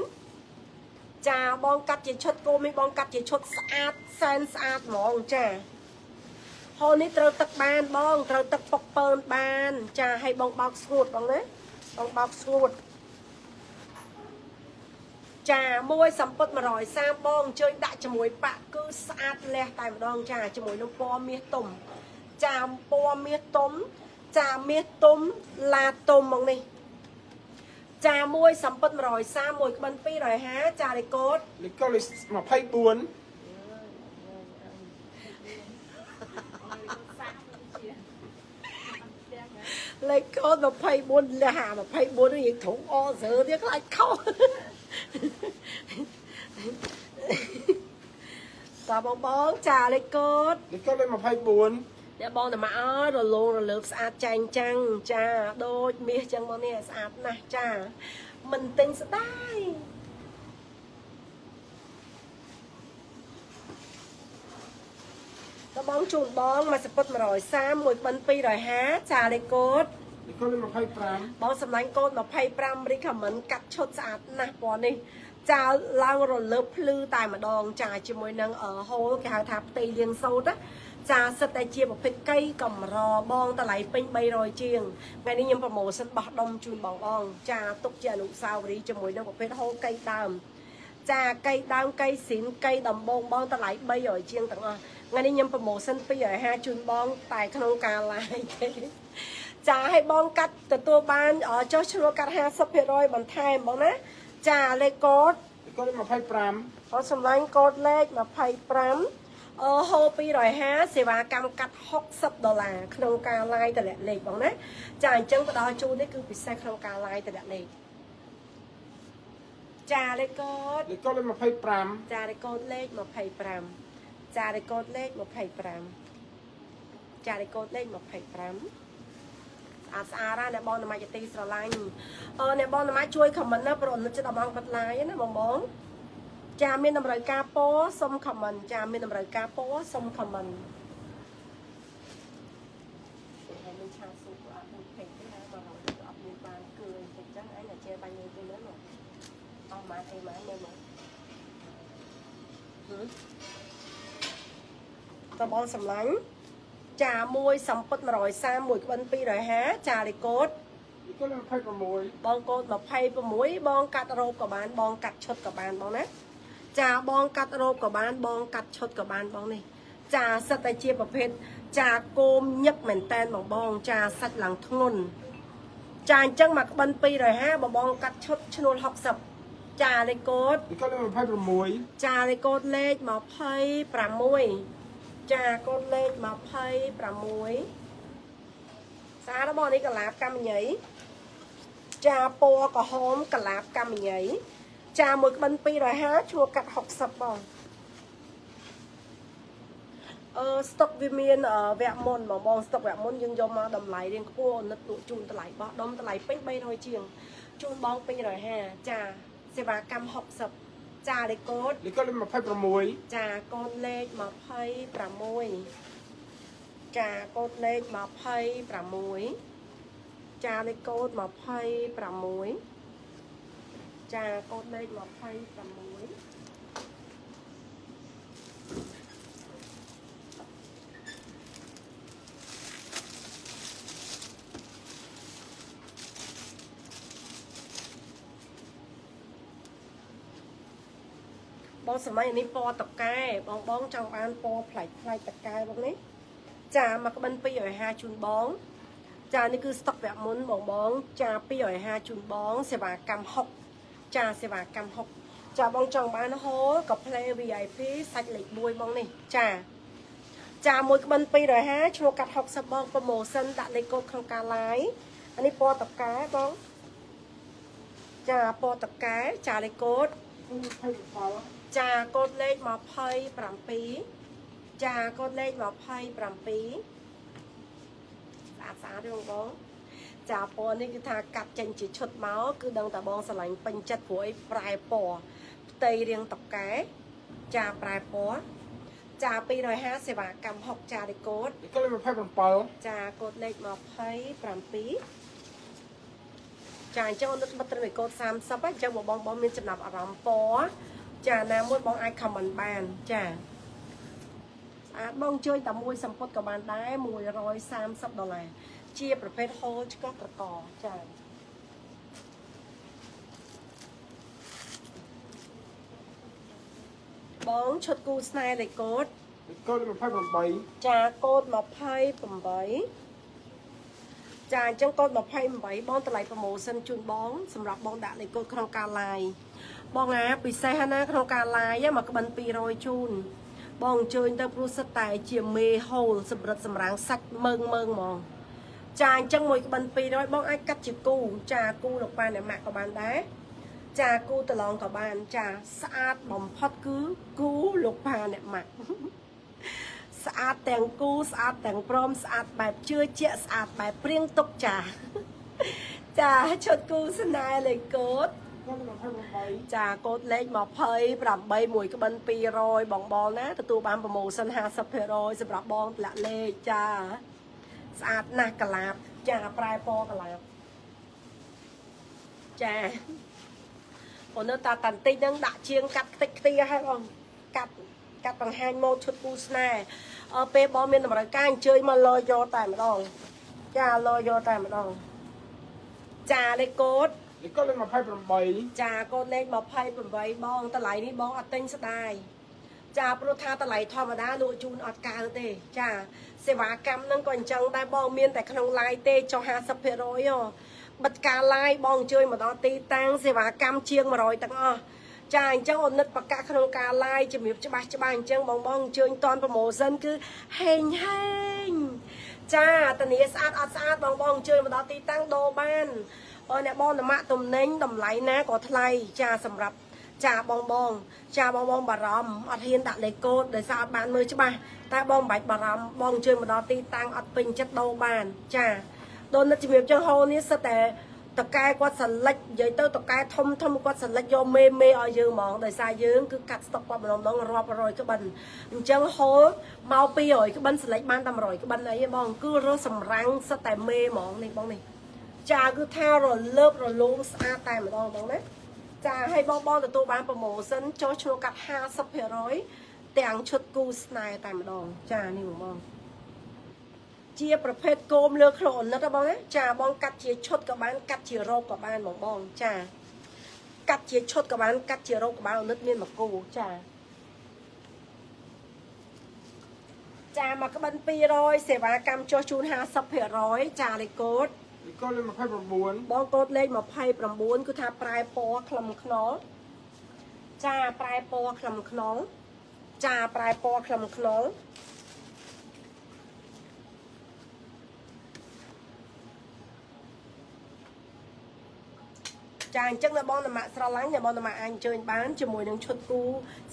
ចាបងកាត់ជាឈុតគោមីបងកាត់ជាឈុតស្អាតសែនស្អាតហ្មងចាហូលនេះត្រូវទឹកបានបងត្រូវទឹកពុកពើនបានចាឲ្យបងបោកស្ងួតបងណាបងបោកស្ងួតចាមួយសម្ពុត130បងអញ្ជើញដាក់ជាមួយប៉ាក់គឺស្អាតលះតែម្ដងចាជាមួយនឹងពណ៌មាសទុំចាពណ៌មាសទុំចាមាសទុំឡាទុំមកនេះចាមួយសម្ពុត130មួយក្បិន250ចាលេខកូដ លេខកូដលេខ24 លេខកូដ24លះ24នេះយើងធំអសើទៀតខ្លាចខុសតើបងបងចាលេខកូដ លេខកូដលេខ24 អ្នកបងតែមកអើយរលោងរលើបស្អាតចែងចាំងចាដូចមាសចឹងមកនេះស្អាតណាស់ចាមិនទិញស្ដាយតើបងជូនបងមកសពុត130មួយក្បិន250ចាលេខកូដ លេខកូដលេខ25 បងសម្លាញ់កូន25 recommend កាត់ឈុតស្អាតណាស់ពណ៌នេះចាឡើងរលើបភ្លឺតែម្ដងចាជាមួយនឹងហូលគេហៅថាផ្ទៃលាងសូត្រណាចាសិតតែជាប្រភេទកៃកម្របងតម្លៃពេញ300ជាងថ្ងៃនេះខ្ញុំ promotion បោះដុំជូនបងបងចាទុកជាអនុស្សាវរីយ៍ជាមួយនឹងប្រភេទហូលកៃដើមចាកៃដើមកៃស៊ីនកៃដំបងបងតម្លៃ300ជាងទាំងអស់ថ្ងៃនេះខ្ញុំ promotion 250ជូនបងតែក្នុងការ live ទេចាឲ្យបងកាត់ទទួលបានចុះឈ្នួលកាត់50%បន្ថែមបងណាចាលេខកូដ លេខកូដលេខ25 បងសម្លាញ់កូដលេខ25អឺហូ250សេវាកម្មកាត់60ដុល្លារក្នុងការ live តម្លាក់លេខបងណាចាអញ្ចឹងផ្ដល់ជូននេះគឺពិសេសក្នុងការ live តម្លាក់លេខចាលេខកូដ លេខកូដលេខ25 ចាលេខកូដលេខ25ចាលេខកូដលេខ25ចាលេខកូដលេខ25ស្អាតស្អាតណាស់អ្នកបងនមាច់ទីស្រឡាញ់អឺអ្នកបងនមាច់ជួយ comment ណាព្រោះនឹកចិត្តដល់បងបាត់ live ណាបងបងចាមានតម្រូវការពណ៌សុំ comment ចាមានតម្រូវការពណ៌សុំ comment ហើយមានឆាស៊ូបអត់មួយពេកទេណាមកអត់មានបានគឿតិចចឹងអញតែចេះបាញ់មួយទៅមើលមកអស់ម៉ានអីម៉ានមើលមកតបងសម្លាញ់ចាមួយសម្ពុត130មួយក្បិន250ចាលេខកូដ លេខកូដលេខ26 បងកូដ26បងកាត់រ៉ូបក៏បានបងកាត់ឈុតក៏បានបងណាចាបងកាត់រ៉ូបក៏បានបងកាត់ឈុតក៏បានបងនេះចាសិតតែជាប្រភេទចាគោមញឹកមែនតែនបងបងចាសាច់ឡើងធ្ងន់ចាអញ្ចឹងមកក្បិន250បងបងកាត់ឈុតឈ្នួល60ចាលេខកូដ លេខកូដលេខ26 ចាលេខកូដលេខ26ចាកូដលេខ26ស្អាតបងនេះកលាបកម្មញីចាពណ៌ក្រហមកលាបកម្មញីចាមួយក្បិន250ឈ្មោះកាត់60បងអឺស្តុកវាមានវគ្គមុនបងបងស្តុកវគ្គមុនយើងយកមកតម្លៃរៀងខ្ពស់នឹកលក់ជូនតម្លៃបោះដុំតម្លៃពេញ300ជាងជូនបង250ចាសេវាកម្ម60ចាលេខកូដ លេខកូដលេខ26 ចាកូដលេខ26 ចាកូដលេខ26ចាលេខកូដ26ចាកូដលេខ26បងសម័យនេះពណ៌តកែបងបងចង់បានពណ៌ប្លែកប្លែកតកែបងនេះចាមកក្បិន250ជូនបងចានេះគឺស្តុកវគ្គមុនបងបងចា250ជូនបងសេវាកម្ម6ចាសេវាកម្ម6ចាបងចង់បានហូលកាផ្លេ VIP សាច់លេខ1បងនេះចាចាមួយក្បិន250ឈ្មោះកាត់60បងប្រូម៉ូសិនដាក់លេខកូដក្នុងការ live អានេះពណ៌តកែបងចាពណ៌តកែចាលេខកូដ 27 ចាកូដលេខ27ចាកូដលេខ27ស្អាតស្អាតទេបងបងចាពណ៌នេះគឺថាកាត់ចេញជាឈុតមកគឺដឹងតែបងស្រឡាញ់ពេញចិត្តព្រោះអីប្រែពណ៌ផ្ទៃរាងតកែចាប្រែពណ៌ចា250សេវាកម្ម6ចាលេខកូដ លេខកូដលេខ27 ចាកូដលេខ27ចាអញ្ចឹងអូនបិទត្រឹមកូដ30ហើយអញ្ចឹងបងបងមានចំណាប់អារម្មណ៍ពណ៌ចាណាមួយបងអាច comment បានចាស្អាតបងជួយតែមួយសម្ពុតក៏បានដែរ130ដុល្លារជាប្រភេទហូលឆ្កឹះត្រកចាបងឈុតគូស្នេហ៍លេខកូដ លេខកូដលេខ28 ចាកូដ28ចាអញ្ចឹងកូដ28បងតម្លៃ promotion ជូនបងសម្រាប់បងដាក់លេខកូដក្នុងការ live បងអាពិសេសណាក្នុងការ live មកក្បិន200ជូនបងអញ្ជើញទៅព្រោះសិតតែជាមេហូលសម្រិតសម្រាំងសាច់មើងមើងហ្មងចាអញ្ចឹងមួយក្បិន200បងអាចកាត់ជាគូចាគូលោកប៉ាអ្នកម៉ាក់ក៏បានដែរចាគូតឡងក៏បានចាស្អាតបំផុតគឺគូលោកប៉ាអ្នកម៉ាក់ ស្អាតទាំងគូស្អាតទាំងព្រមស្អាតបែបជឿជាក់ស្អាតបែបព្រៀងទុកចាចាឈុតគូស្នេហ៍លេខកូដ កូដលេខ28 ចាកូដលេខ28មួយក្បិន200បងបងណាទទួលបាន promotion 50%សម្រាប់បងតម្លាក់លេខចាស្អាតណាស់កាឡាបចាប្រែពណ៌កាឡាបចាអូននៅតាតាន់តិចហ្នឹងដាក់ជាងកាត់ខ្ទេចខ្ទីឲ្យបងកាត់កាត់បង្ហាញម៉ូតឈុតគូស្នេហ៍អើពេលបងមានតម្រូវការអញ្ជើញមកលយកតែម្ដងចាលយកតែម្ដងចាលេខកូដ លេខកូដលេខ28 ចាកូដលេខ28បងតម្លៃនេះបងអត់ទិញស្ដាយចាព្រោះថាតម្លៃធម្មតាលក់ជូនអត់កើទេចាសេវាកម្មហ្នឹងក៏អញ្ចឹងដែរបងមានតែក្នុង live ទេចុះ50%ហ៎បិទការ live បងអញ្ជើញមកដល់ទីតាំងសេវាកម្មជាង100ទាំងអស់ចាអញ្ចឹងអូននិតប្រកាសក្នុងការ live ជំរាបច្បាស់ច្បាស់អញ្ចឹងបងបងអញ្ជើញតន promotion គឺហេងហេងចាតានីស្អាតអត់ស្អាតបងបងអញ្ជើញមកដល់ទីតាំងដូរបានអូនអ្នកបងតម៉ាក់ទំនិញតម្លៃណាក៏ថ្លៃចាសម្រាប់ចាបងបងចាបងបងបារម្ភអត់ហ៊ានដាក់លេខកូដដោយសារអត់បានមើលច្បាស់តែបងមិនបាច់បារម្ភបងអញ្ជើញមកដល់ទីតាំងអត់ពេញចិត្តដូរបានចាដូននិតជំរាបចឹងហូនេះសិតតែតកែគាត់សលិចនិយាយទៅតកែធំធំគាត់សលិចយកមេមេឲ្យយើងហ្មងដោយសារយើងគឺកាត់ស្តុកគាត់ម្ដងម្ដងរាប់រយក្បិនអញ្ចឹងហូលមក200ក្បិនសលិចបានតែ100ក្បិនអីទេបងគឺរស់សម្រាំងសិតតែមេហ្មងនេះបងនេះចាគឺថារលើបរលោងស្អាតតែម្ដងបងណាចាឲ្យបងបងទទួលបាន promotion ចុះឈ្នួលកាត់50%ទាំងឈុតគូស្នេហ៍តែម្ដងចានេះបងបង ជាប្រភេទគោមលើក្លូអនិតហ៎បងណាចាបងកាត់ជាឈុតក៏បានកាត់ជារ៉ូបក៏បានបងបងចាកាត់ជាឈុតក៏បានកាត់ជារ៉ូបក៏បានអនិតមានមួយគូចាចាមកក្បិន200សេវាកម្មចុះជូន50%ចាលេខកូដ លេខកូដលេខ29 បងកូដលេខ29គឺថាប្រែពណ៌ខ្លឹមខ្នល់ចាប្រែពណ៌ខ្លឹមខ្នល់ចាប្រែពណ៌ខ្លឹមខ្នល់ចាអញ្ចឹងដល់បងតម៉ាក់ស្រឡាញ់ដល់បងតម៉ាក់អាចអញ្ជើញបានជាមួយនឹងឈុតគូ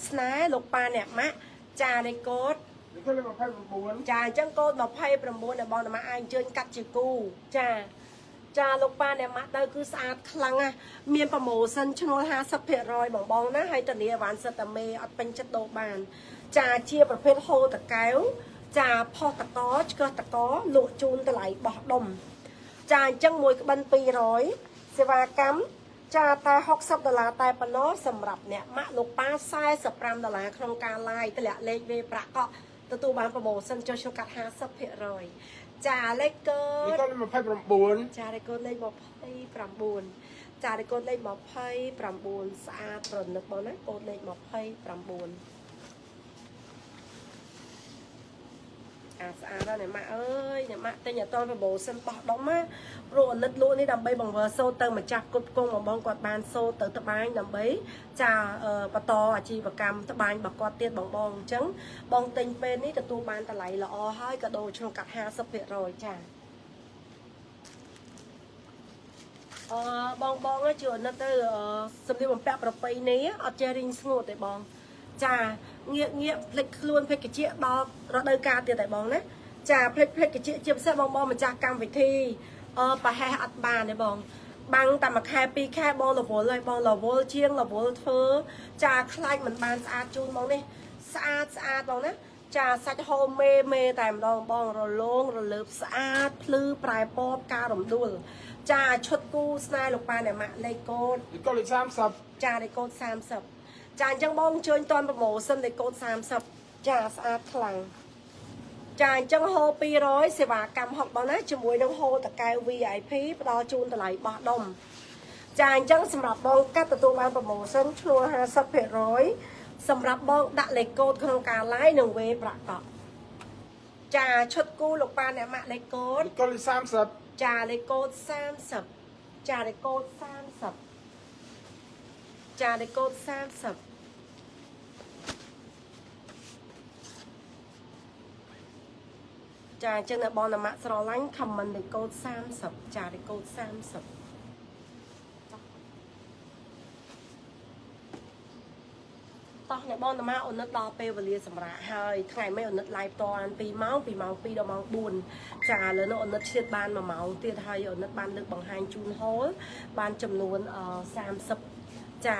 ស្នេហ៍លោកប៉ាអ្នកម៉ាក់ចាលេខកូដ លេខកូដលេខ29 ចាអញ្ចឹងកូដ29ដែលបងតម៉ាក់អាចអញ្ជើញកាត់ជាគូចាចាលោកប៉ាអ្នកម៉ាក់ទៅគឺស្អាតខ្លាំងណាស់មាន promotion ឈ្នួល50%បងបងណាហើយតានីអវ៉ាន់សិតតាមេអត់ពេញចិត្តដូរបាន ចាជាប្រភេទហូតកែវ ចាផុសតកឆ្កឹះតកលក់ជូនតម្លៃបោះដុំចាអញ្ចឹងមួយក្បិន200សេវាកម្មចាតែ60ដុល្លារតែប៉ុណ្ណោះសម្រាប់អ្នកម៉ាក់លោកប៉ា45ដុល្លារក្នុងការ live តម្លាក់លេខវេប្រាក់កក់ទទួលបាន promotion ចុះឆ្លកាត់50%ចាលេខកូ ដ លេខកូដលេខ29 ចាលេខកូដលេខ29ចាលេខកូដលេខ29ស្អាតប្រណិតបងណាកូដលេខ29អាស្អាតណាស់អ្នកម៉ាក់អើយអ្នកម៉ាក់ទិញអត់ត promotion បោះដុំណាព្រោះអាណិតលក់នេះដើម្បីបង្វិលសូត្រទៅម្ចាស់គ្រប់គងបងបងគាត់បានសូត្រទៅត្បាញដើម្បីចាបន្តអាជីវកម្មត្បាញរបស់គាត់ទៀតបងបងអញ្ចឹងបងទិញពេលនេះទទួលបានតម្លៃល្អហើយក៏ដូរឆ្លងកាត់50%ចាអឺបងបងជួយអាណិតទៅសម្លៀកបំពាក់ប្រពៃណីអត់ចេះរីងស្ងួតទេបងចាងាកងាកភ្លេចខ្លួនភ្លេចកាជាដល់រដូវកាលទៀតតែបងណាចាភ្លេចភ្លេចកាជាជាពិសេសបងបងម្ចាស់កម្មវិធីអឺប្រហែសអត់បានទេបងបាំងតែមួយខែពីរខែបងរវល់ហើយបងរវល់ជាងរវល់ធ្វើចាខ្លាចមិនបានស្អាតជូនបងនេះស្អាតស្អាតបងណាចាសាច់ហូរមេមេតែម្ដងបងរលោងរលើបស្អាតភ្លឺប្រែពណ៌ការរំដួលចាឈុតគូស្នេហ៍លោកប៉ាអ្នកម៉ាក់លេខកូដ លេខកូដលេខ30 ចាលេខកូដ30ចាអញ្ចឹងបងអញ្ជើញតន់ promotion លេខកូដ30ចាស្អាតខ្លាំងចាអញ្ចឹងហូ200សេវាកម្មហុកបងណាជាមួយនឹងហូតកែវ VIP ផ្ដល់ជូនតម្លៃបោះដុំចាអញ្ចឹងសម្រាប់បងកាត់ទទួលបាន promotion ឈ្នួល50%សម្រាប់បងដាក់លេខកូដក្នុងការ live និងវេប្រាក់កក់ចាឈុតគូលោកប៉ាអ្នកម៉ាក់លេខកូដ លេខកូដលេខ30 ចាលេខកូដ30ចាលេខកូដ30ចាលេខកូដ30ចាអញ្ចឹងអ្នកបងណាម៉ាក់ស្រឡាញ់ comment លេខកូដ30ចាលេខកូដ30តោះអ្នកបងតាម៉ាអូននឹកដល់ពេលវេលាសម្រាប់ហើយថ្ងៃនេះអូននឹក live តអាន2ម៉ោងពីម៉ោង2ដល់ម៉ោង4ចាឥឡូវនេះអូននឹកឆ្លៀតបាន1ម៉ោងទៀតហើយអូននឹកបានលើកបង្ហាញជូនហូលបានចំនួន30ចា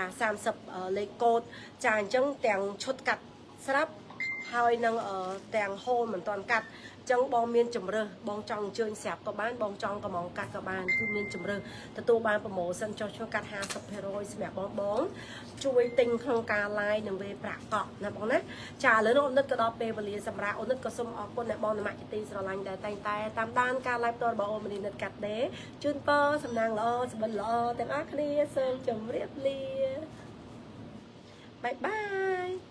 30លេខកូដចាអញ្ចឹងទាំងឈុតកាត់ស្រាប់ហើយនឹងទាំងហូលមិនទាន់កាត់ចឹងបងមានជំរើសបងចង់អញ្ជើញស្រាប់ក៏បានបងចង់កំងកាត់ក៏បានគឺមានជំរើសទទួលបាន promotion ចុះឈ្មោះកាត់50%សម្រាប់បងបងជួយទិញក្នុងការ live និងវេប្រាក់កក់ណាបងណាចាឥឡូវនេះអូននិតក៏ដល់ពេលវេលាសម្រាប់អូននិតក៏សូមអរគុណអ្នកបងនមៈជាទីស្រឡាញ់ដែលតែងតែតាមដានការ live ផ្ទាល់របស់អូនមនីនិតកាត់ដេជូនពរសំណាងល្អសម្បិនល្អទាំងអស់គ្នាសូមជម្រាបលាបាយបាយ។